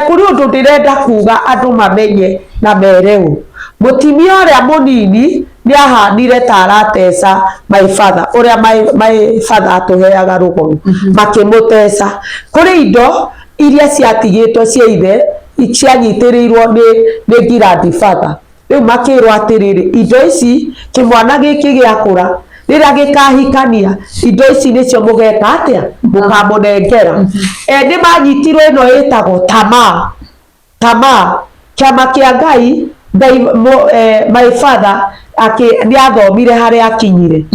Kũrĩ ũndũ ndĩrenda kuga andũ mamenye na mere ũũ. Mũtimia ũrĩa mũnini nĩ ahanire ta arateca my father, ũrĩa my father atũheaga rũgano. Makĩmũteca. Kũrĩ indo iria ciatigĩtwo cia ithe cianyitĩrĩirwo nĩ grandfather. Rĩu makĩrwo atĩrĩrĩ, indo ici kĩmwana gĩkĩ gĩakũra rĩrĩa gĩkahikania indo ici nĩcio mũgeka atĩa, mũkamũnengera. Nĩ manyitirwo ĩno ĩtagwo tamaa. Tamaa, kĩama kĩa Ngai, Ngai my father nĩ athomire harĩa akinyire.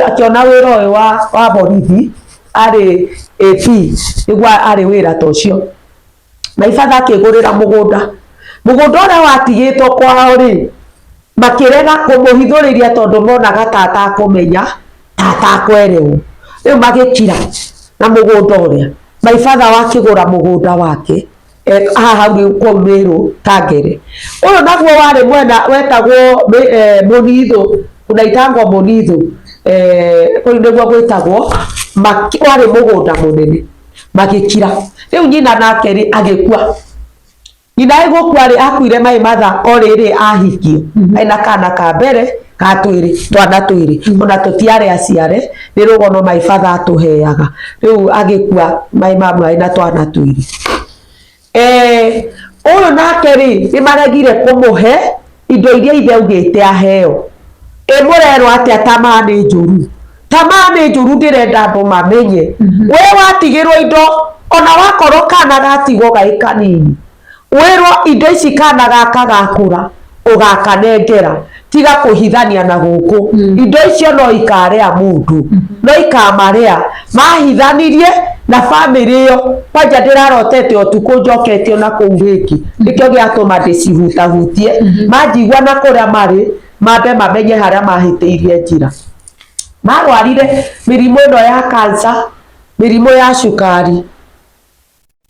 Akĩona wĩra ũyũ wa borithi arĩ AP, nĩguo arĩ wĩra ta ũcio. My father akĩgũrĩra mũgũnda. Mũgũnda ũrĩa watigĩtwo kwao rĩ, makĩrega kũmũhithũrĩria tondũ monaga ta atakũmenya, ta atakwerewwo. Rĩu magĩkira na mũgũnda ũrĩa. My father wakĩgũra mũgũnda wake, haha hau rĩu kũu Meru Kangere. Ũyũ naguo warĩ mwena wetagwo Mũnithũ, unaitangwo Mũnithũ, kũu nĩguo gwĩtagwo, warĩ mũgũnda mũnene. Magĩkira. Rĩu nyina nake rĩ agĩkua. Nyina agĩgũkua rĩ, akuire my mother o rĩrĩ ahikio. Ena kana ka mbere ka twĩrĩ, twana twĩrĩ. Ona tũtiarĩ aciare, nĩ rũgano my father atũheaga. Rĩu agĩkua my mom ena twana twĩrĩ. Ũyũ nake rĩ, nĩ maregire kũmũhe indo iria ithe augĩte aheo. Ĩ mũrerwo atĩa tamaa nĩ njũru? Tamaa nĩ njũru, ndĩrenda andũ mamenye. We watigĩrwo indo, ona wakorwo kana gatigwo gaĩ kanini, wĩrwo indo ici kana gaka gakũra, ũgakanengera. Tiga kũhithania na gũkũ. Indo icio no ikarĩa mũndũ, no ikamarea. Mahithanirie na bamĩrĩ ĩyo. Kwanja ndĩrarotete ũtukũ njoketio na kũu rĩngĩ. Nĩkĩo gĩatũma ndĩcihutahutie. Manjigua na kũrĩa marĩ, mambe mamenye harĩa mahĩtĩirie njĩra. Marwarire mĩrimũ ĩno ya cancer, mĩrimũ ya cukari.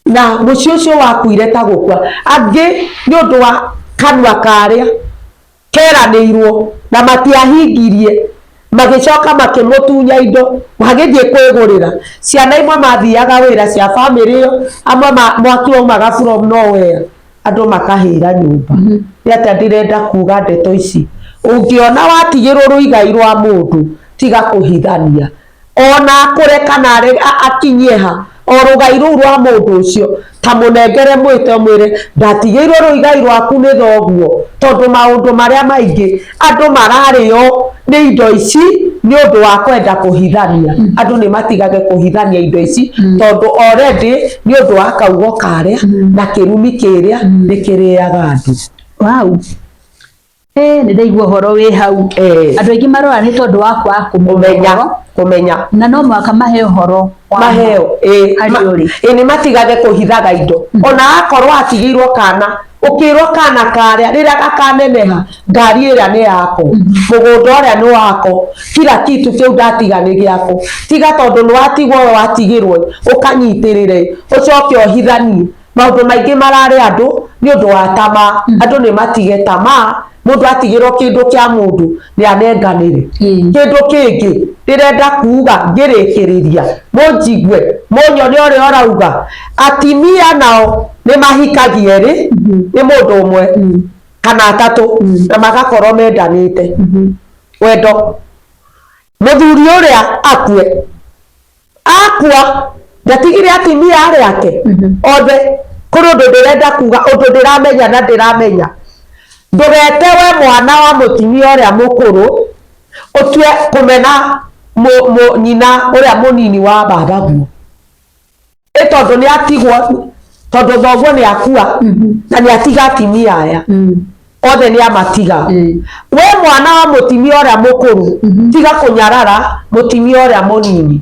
Na mũciĩ ũcio wakuire ta gũkua. Angĩ nĩ ũndũ wa kanua karĩa keranĩirwo na matiahingirie, magĩcoka makĩmũtunya indo, magĩthiĩ kwĩgũrĩra. Ciana imwe mathiaga wĩra cia bamĩrĩ ĩyo, amwe mwaki waumaga from nowhere, andũ makahĩra nyũmba. Nĩ atĩa ndĩrenda kuga ndeto ici? Ũngĩona watigĩrwo rũigai rwa mũndũ, tiga kũhithania. Ona akũre kana akinyie ha, o rũgai rũu rwa mũndũ ũcio, ta mũnengere mwĩte ũmwĩre, ndatigĩirwo rũigai rwaku nĩ thoguo, tondũ maũndũ marĩa maingĩ andũ mararĩo nĩ indo ici nĩ ũndũ wa kwenda kũhithania. Andũ nĩ matigage kũhithania indo ici, tondũ already nĩ ũndũ wa kaugo karĩa na kĩrumi kĩrĩa nĩ kĩrĩaga andũ. Wow. Nĩ ndaigua ũhoro wĩ hau. Andũ aingĩ marora nĩ tondũ wa kwaga kũmenya ũhoro. Kũmenya. Na no mũhaka maheo ũhoro wa Maheo, harĩa ũrĩ. Nĩ matigage kũhithaga indo. Ona akorwo atigĩirwo kana, ũkĩrwo kana karĩa rĩrĩa gakaneneha, ngari ĩrĩa nĩ yako, mũgũnda ũrĩa nĩ wako, kila kitu kĩu ndatiga nĩ gĩako. Tiga tondũ nĩ watigwo we watigĩrwo, ũkanyitĩrĩre, ũcoke ũhithanie. Maũndũ maingĩ mararĩ andũ nĩ ũndũ wa tamaa. Andũ nĩ matige tamaa. Mũndũ atigĩrwo kĩndũ kĩa mũndũ nĩ anenganĩre. Kĩndũ kĩngĩ ndĩrenda kuga ngĩrĩkĩrĩria, mũnjigue, mũnyone ũrĩa ũrauga. Atimia nao nĩ mahikagia erĩ, nĩ mũndũ ũmwe kana atatũ, na magakorwo mendanĩte. Wendo. Mũthuri ũrĩa akue, akua ndatigire atimia arĩa ake othe. Kũrĩ ũndũ ndĩrenda kuga, ũndũ ndĩramenya na ndĩramenya. Ndũgete we mwana wa mũtimia ũrĩa mũkũrũ, ũtue kũmena nyina ũrĩa mũnini wa babaguo. Ĩ tondũ nĩ atigwo, tondũ thoguo nĩ akua, na nĩ atiga atimia aya. Othe nĩ amatiga. We mwana wa mũtimia ũrĩa mũkũrũ, tiga kũnyarara mũtimia ũrĩa mũnini.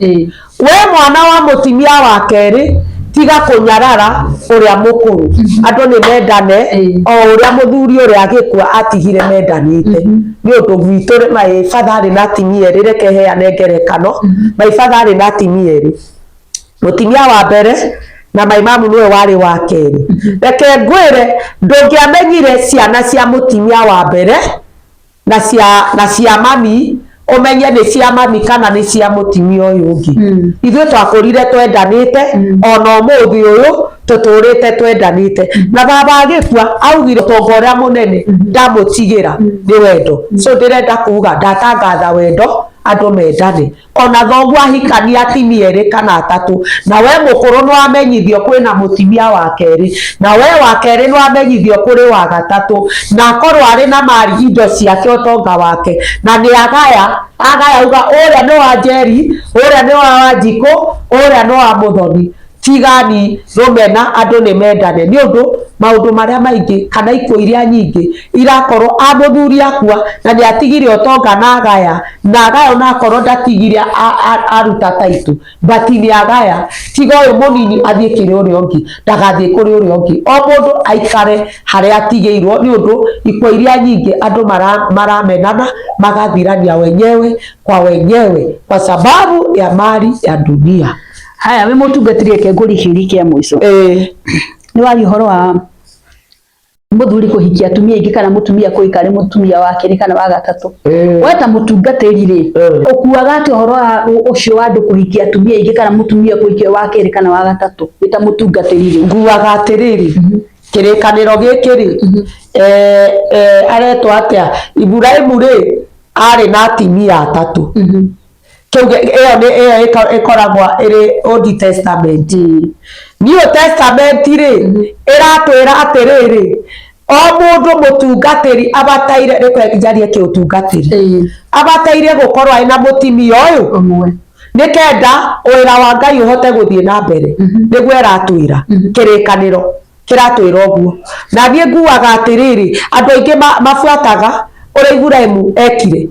We mwana wa mũtimia wa kerĩ, tiga kũnyarara ũrĩa mũkũrũ. Andũ nĩ mendane, o ũrĩa mũthuri ũrĩa agĩkua atigire mendanĩte. Nĩ ũndũ gwitũ rĩ, my father arĩ na atimia erĩ, reke heane ngerekano. My father arĩ na atimia erĩ. Mũtimia wa mbere na my mom nĩwe warĩ wa kerĩ. Reke ngwĩre, ndũngĩamenyire ciana cia mũtimia wa mbere na cia mami Ũmenye nĩ cia mami kana nĩ cia mũtimia ũyũ ũngĩ. Ithuĩ twakũrire twendanĩte, ona ũmũthĩ ũyũ tũtũrĩte twendanĩte. Na baba agĩkua augire ũtonga ũrĩa mũnene ndamũtigĩra nĩ wendo. So ndĩrenda kuga ndatangatha wendo, andũ mendane. Ona thoguo ahikania atimia erĩ kana atatũ, na we mũkũrũ nĩ wamenyithio kwĩna mũtimia wa kerĩ, na we wa kerĩ nĩ wamenyithio kũrĩ wa gatatũ, na akorwo arĩ na mari indo ciake ũtonga wake, na nĩ agaya agaya uga ũrĩa nĩ wa Njeri, ũrĩa nĩ wa Wanjikũ, ũrĩa nĩ wa Mũthoni. Tigani rũmena, andũ nĩ mendane, nĩ ũndũ maũndũ marĩa maingĩ kana ikuũ iria nyingĩ irakorwo a mũthuri akua na nĩ atigire ũtonga na agaya, na agaya ona akorwo ndatigire aruta taitũ, but nĩ agaya, tiga ũyũ mũnini athiĩ kĩrĩ ũrĩa ũngĩ, ndagathiĩ kũrĩ ũrĩa ũngĩ. O mũndũ aikare harĩa atigĩirwo, nĩ ũndũ ikuũ iria nyingĩ andũ maramenana magathirania wenyewe kwa wenyewe kwa sababu ya mali ya dunia. Haya, wĩ mũtungatĩri, reke ngũrie kĩũria kĩa mũico. Nĩ waria ũhoro wa mũthuri kũhikia atumia aingĩ kana mũtumia kũhika arĩ mũtumia wa kerĩ kana wa gatatũ. We ta mũtungatĩri rĩ, ũkuaga atĩa ũhoro wa ũcio wa andũ kũhikia atumia aingĩ kana mũtumia kũhikia wa kerĩ kana wa gatatũ, wĩ ta mũtungatĩri rĩ? Nguaga atĩrĩrĩ, kĩrĩkanĩro gĩkĩ rĩ, aretwo atĩa, Iburahĩmu rĩ, arĩ na atumia atatũ. Kĩu ĩyo nĩ ĩyo ĩkoragwo ĩrĩ Old Testament. New Testament rĩ, ĩratwĩra atĩrĩrĩ, o mũndũ mũtungatĩri abataire, reke njarie kĩũtungatĩri, abataire gũkorwo arĩ na mũtumia ũyũ ũmwe, nĩkenda wĩra wa Ngai ũhote gũthiĩ na mbere. Nĩguo ĩratwĩra kĩrĩkanĩro kĩratwĩra ũguo. Na niĩ nguaga atĩrĩrĩ, andũ aingĩ mabuataga ũrĩa Iburahĩmu ekire,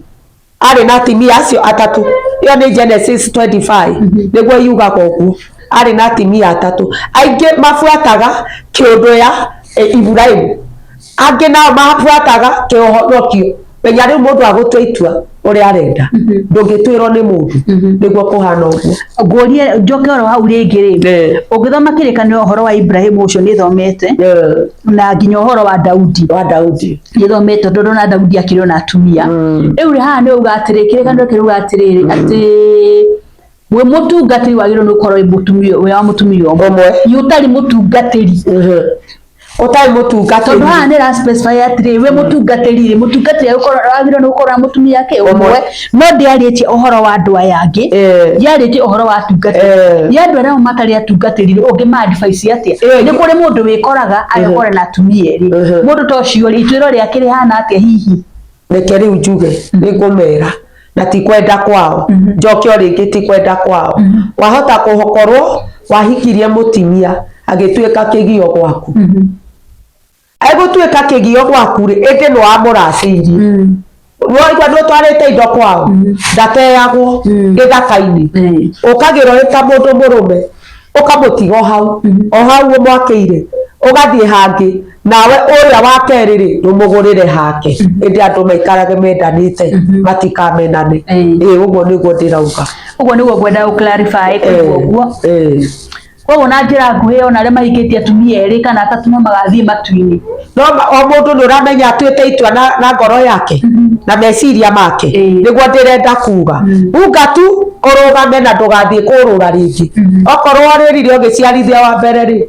arĩ na atumia acio atatũ. Ĩyo nĩ Genesis 25, nĩguo yugaga ũguo, arĩ na atumia atatũ. Aingĩ mabuataga kĩũndũ ya Iburahĩmu, angĩ nao mabuataga kĩũhonokio. Menya rĩu mũndũ agũtua itua ũrĩa arenda, ndũngĩtuĩrwo nĩ mũndũ. Nĩguo kũhana ũguo. Ngũrie njoke oro hau rĩngĩ rĩ, ũngĩthoma kĩrĩkanĩro ũhoro wa Ibrahimu ũcio nĩ thomete, na nginya ũhoro wa Daudi. Wa Daudi. Nĩ thomete, tondũ na Daudi akĩrĩ ona atumia. Rĩu rĩ, haha nĩ uga atĩrĩ, kĩrĩkanĩro kĩrauga atĩrĩrĩ, atĩ wĩ mũtungatĩri wagĩrĩirwo nĩ gũkorwo wĩ mũtumia, wĩ wa mũtumia ũmwe. Ũmwe. Nĩ ũtarĩ mũtungatĩri. Ũtarĩ mũtungatĩri. Tondũ haha nĩ ĩra specify atĩrĩ, wĩ mũtungatĩri rĩ, mũtungatĩri wagĩrĩirwo nĩ gũkorwo na mũtumia kĩ ũmwe, no ndĩarĩtie ũhoro wa andũ aya angĩ, yarĩtie ũhoro wa atungatĩri. Ya andũ arĩa matarĩ atungatĩri rĩ, ũngĩma advice atĩa? Nĩ kũrĩ mũndũ wĩkoraga agekora na atumia erĩ. Mũndũ ta ũcio rĩ, ituĩro rĩake rĩhana atĩa hihi? Reke rĩu njuge, nĩ ngũmera na ti kwenda kwao, njoke o rĩngĩ, ti kwenda kwao. Wahota gũkorwo wahikirie mũtimia agĩtuĩka kĩgio gwaku, egũtuĩka kĩgio gwaku rĩ, ĩndĩ nĩ wamũracĩirie, waigua nĩ ũtwarĩte indo kwao, ndateagwo gĩthaka-inĩ, ũkagĩrwo wĩ ta mũndũ mũrũme, ũkamũtiga o hau o hau ũmwakĩire, ũgathiĩ hangĩ, nawe ũrĩa wa kerĩ rĩ, ndũmũgũrĩre hake. Ĩndĩ andũ maikarage mendanĩte, matikamenane. Ĩĩ, ũguo nĩguo ndĩrauga. Ũguo nĩguo ngwenda gũ clarify, kũigua ũguo. Koguo na njĩra nguhĩ, ona arĩa mahikĩtie atumia erĩ kana atatũ no magathiĩ matu-inĩ. No o mũndũ nĩ ũramenya atuĩte itua na ngoro yake na meciria make. Nĩguo ndĩrenda kuga, unga tu ũrũgame na ndũgathiĩ kũrũra rĩngĩ. Okorwo rĩrire ũgĩciarithia wa mbere rĩ,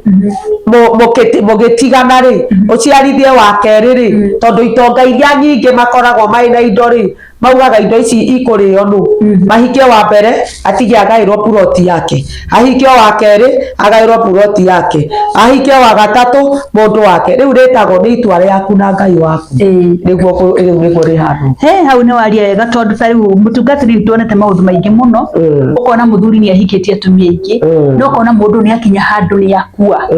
mũgĩtigana rĩ, ũciarithie wa kerĩ rĩ, tondũ itonga iria nyingĩ makoragwo marĩ na indo rĩ, maugaga indo ici ikũrĩo nũ. Mahikie wa mbere atige agaĩrwo puroti yake, ahikie wa kerĩ agaĩrwo puroti yake, ahikie wa gatatũ mũndũ wake. Rĩu rĩtagwo nĩ itua rĩaku na Ngai waku. Nĩguo rĩu nĩguo rĩhana. He hau nĩ waria wega, tondũ ta rĩu mũtungatĩri nĩ tuonete maũndũ maingĩ mũno. Ũkona mũthuri nĩ ahikĩtie atumia aingĩ, no ũkona mũndũ nĩ akinya handũ nĩ akua.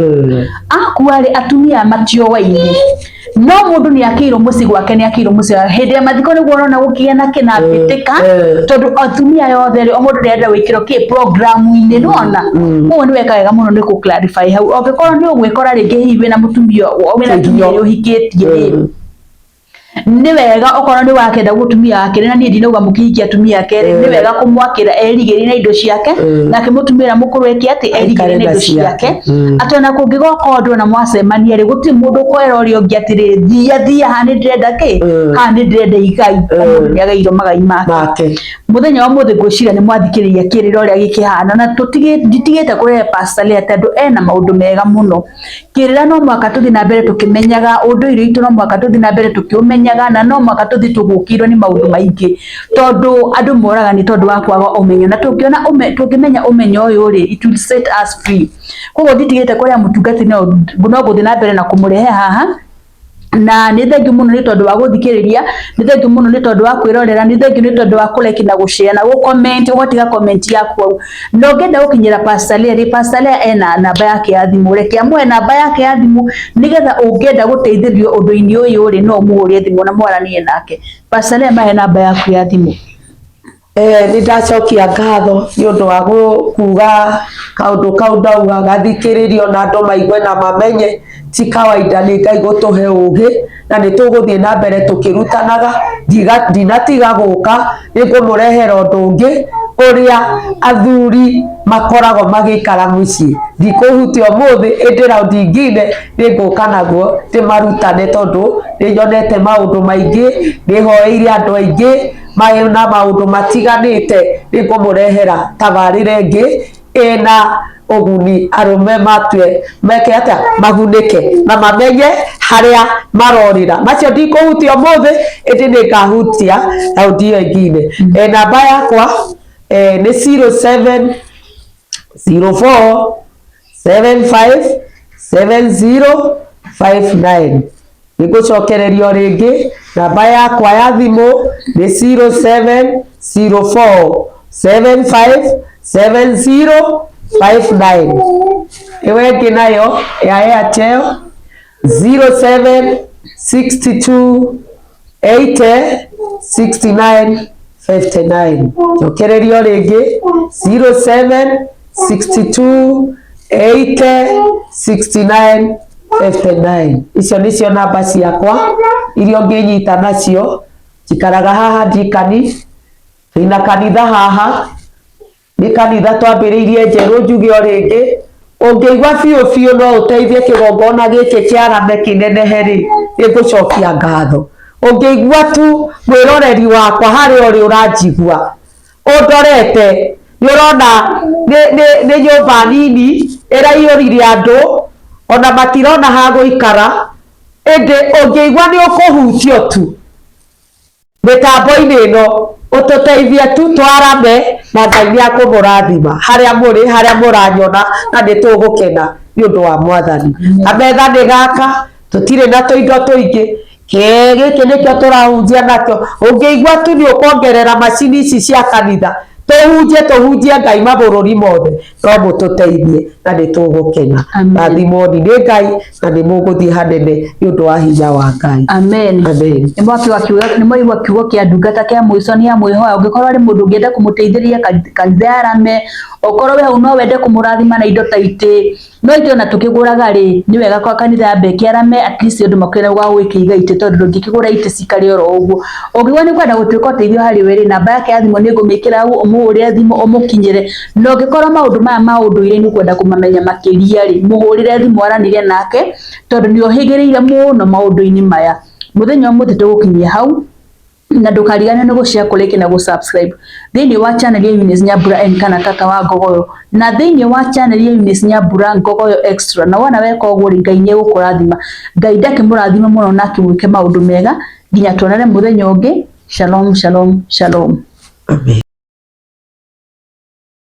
Akua rĩ, atumia matiowaine, no mũndũ nĩ akĩirwo mũciĩ gwake, nĩ akĩirwo mũciĩ gwake. Hĩndĩ ya mathiko nĩguo ũrona gũkĩgĩa na kĩna mbĩtĩka, tondũ atumia aya othe rĩ, o mũndũ nĩ arenda gwĩkĩrwo kĩ program-inĩ, nĩwona? Koguo nĩ weka wega mũno nĩ kũ clarify hau. Ũngĩkorwo nĩ ũgwĩkora rĩngĩ hihi wĩna mũtumia, wĩna atumia erĩ ũhikĩtie rĩ, Nĩ wega okorwo nĩ wakenda mũtumia wa kerĩ, na niĩ ndinauga mũkĩhikia atumia a kerĩ, nĩ wega kũmwakĩra erigĩrie na indo ciake, nake mũtumia ũrĩa mũkũrũ eke atĩ erigĩrie na indo ciake, atĩ ona kũngĩgoka ũndũ ona mwacemania rĩ, gũtirĩ mũndũ ũkwera ũrĩa ũngĩ atĩrĩ, thia thia haha nĩ ndĩrenda kĩ, haha nĩ ndĩrenda igai. O mũndũ nĩ agairwo magai make. Mũthenya wa ũmũthĩ ngwĩciria nĩ mwathikĩrĩria kĩrĩra ũrĩa gĩkĩhana, na nditigĩte kũrehe Pastor Leah tondũ ena maũndũ mega mũno. Kĩrĩra no mũhaka tũthiĩ na mbere tũkĩmenyaga, ũndũire witũ no mũhaka tũthiĩ na mbere tũkĩũmenyaga, na no mũhaka tũthiĩ tũgũkĩirwo nĩ maũndũ maingĩ, tondũ andũ moraga nĩ tondũ wa kwaga ũmenyo, na tũngĩona tũngĩmenya ũmenyo ũyũ rĩ, it will set us free. Koguo nditigĩte kũrĩa mũtungatĩri no ngũthiĩ na mbere na kũmũrehe haha, na nĩ thengiũ mũno nĩ tondũ wa gũthikĩrĩria, nĩ thengiũ mũno nĩ tondũ wa kwĩrorera, nĩ thengiũ nĩ tondũ wa kũ like na gũ share na gũ comment, ũgatiga comment yaku hau. Na ũngĩenda gũkinyĩra Pastor Leah rĩ, Pastor Leah ena namba yake ya thimũ, reke amũhe namba yake ya thimũ nĩgetha ũngĩenda gũteithĩrĩrio ũndũ-inĩ ũyũ rĩ, no ũmũhũrĩre thimũ na mwaranĩrie nake. Pastor Leah mahe namba yaku ya thimũ. Nĩ ndacokia ngatho nĩ ũndũ wa kuga kaũndũ kau ndauga gathikĩrĩrio na andũ maigue na mamenye ti kawaida nĩ Ngai gũtũhe ũgĩ na nĩ tũgũthiĩ na mbere tũkĩrutanaga. Ndinatiga gũka, nĩ ngũmũrehera ũndũ ũngĩ ũrĩa athuri makoragwo magĩikara mũciĩ. Ndikũhutia ũmũthĩ ĩndĩ raundi ingine nĩ ngũka naguo ndĩmarutane tondũ nĩ nyonete maũndũ maingĩ, nĩ hoeire andũ aingĩ marĩ na maũndũ matiganĩte. Nĩ ngũmũrehera tabarĩra ĩngĩ ĩna ũguni, arũme matue meke atĩa, magunĩke na mamenye harĩa marorĩra. Macio ndikũhutia ũmũthĩ ĩndĩ nĩ ngahutia raundi ĩyo ĩngine. Namba yakwa nĩ 07 04 75 70 59. Nĩ ngũcokereria o rĩngĩ, namba yakwa ya thimũ nĩ 0704 75 70 59. Ĩyo ĩngĩ nayo ya Airtel 07 62 80 69 59. Njokereria o rĩngĩ, 07 62 80 69 59. Icio nĩcio namba ciakwa iria ũngĩnyita nacio. Njikaraga haha Ndikani, twĩna kanitha haha, nĩ kanitha twambĩrĩirie njerũ. Njuge o rĩngĩ, ũngĩigua biũ biũ no ũteithie kĩgongona gĩkĩ kĩarame kĩnenehe rĩ, nĩ ngũcokia ngatho. Ũngĩigua tu mwĩroreri wakwa harĩa ũrĩ ũranjigua ũndorete, nĩ ũrona nĩ nyũmba nini ĩraiyũrire andũ ona matirona ha gũikara, ĩndĩ ũngĩigua nĩ ũkũhutio tu mĩtambo-inĩ ĩno, ũtũteithie tu twarame na Ngai nĩ akũmũrathima harĩa mũrĩ, harĩa mũranyona, na nĩ tũgũkena nĩ ũndũ wa Mwathani. Kametha nĩ gaka, tũtirĩ na tũindo tũingĩ, gĩkĩ nĩkĩo tũrahunjia nakĩo. Ũngĩigua tu nĩ ũkuongerera macini ici cia kanitha, tũhunjie tũhunjie Ngai mabũrũri mothe, no mũtũteithie na nĩ tũgũkena. Rathimwoni nĩ Ngai na nĩ mũgũthiĩ hanene nĩ ũndũ wa hinya wa Ngai. Amen. Amen. Nĩ mwaigua kiugo kĩa ndungata kĩa mũico nĩ amwĩhoya. Ũngĩkorwo arĩ mũndũ ũngĩenda kũmũteithĩrĩria kanitha ya arame, okorwo we hau no wende kũmũrathima na indo ta itĩ, no itĩ ona tũkĩgũraga rĩ, nĩ wega kwa kanitha ya mbeke arame, at least andũ makĩone gwa gwĩkĩiga itĩ, tondũ ndũngĩkĩgũra itĩ cikare oro ũguo. Ũngĩigua nĩ ũkwenda gũtuĩka ũteithio harĩ we rĩ, namba yake ya thimũ nĩ ngũmĩkĩra hau, ũmũhũrĩre thimũ ũmũkinyĩre. Na ũngĩkorwo maũndũ maya ma ũndũire nĩ ũkwenda kũmamenya makĩria rĩ, mũhũrĩre thimũ aranĩrie nake, tondũ nĩ ohĩgĩrĩire mũno maũndũ-inĩ maya. Mũthenya ũmũthĩ tũgũkinyia hau, na ndũkariganĩrwo nĩ gũ-share, kũ-like na gũ-subscribe thĩinĩ wa channel ya Eunice Nyambura N kana Tata wa Ngogoyo, na thĩinĩ wa channel ya Eunice Nyambura Ngogoyo Extra. Na wona weka ũguo rĩ, Ngai nĩ egũkũrathima. Ngai ndakĩmũrathime mũno na akĩmwĩke maũndũ mega nginya tuonane mũthenya ũngĩ. Shalom, shalom, shalom. Amen.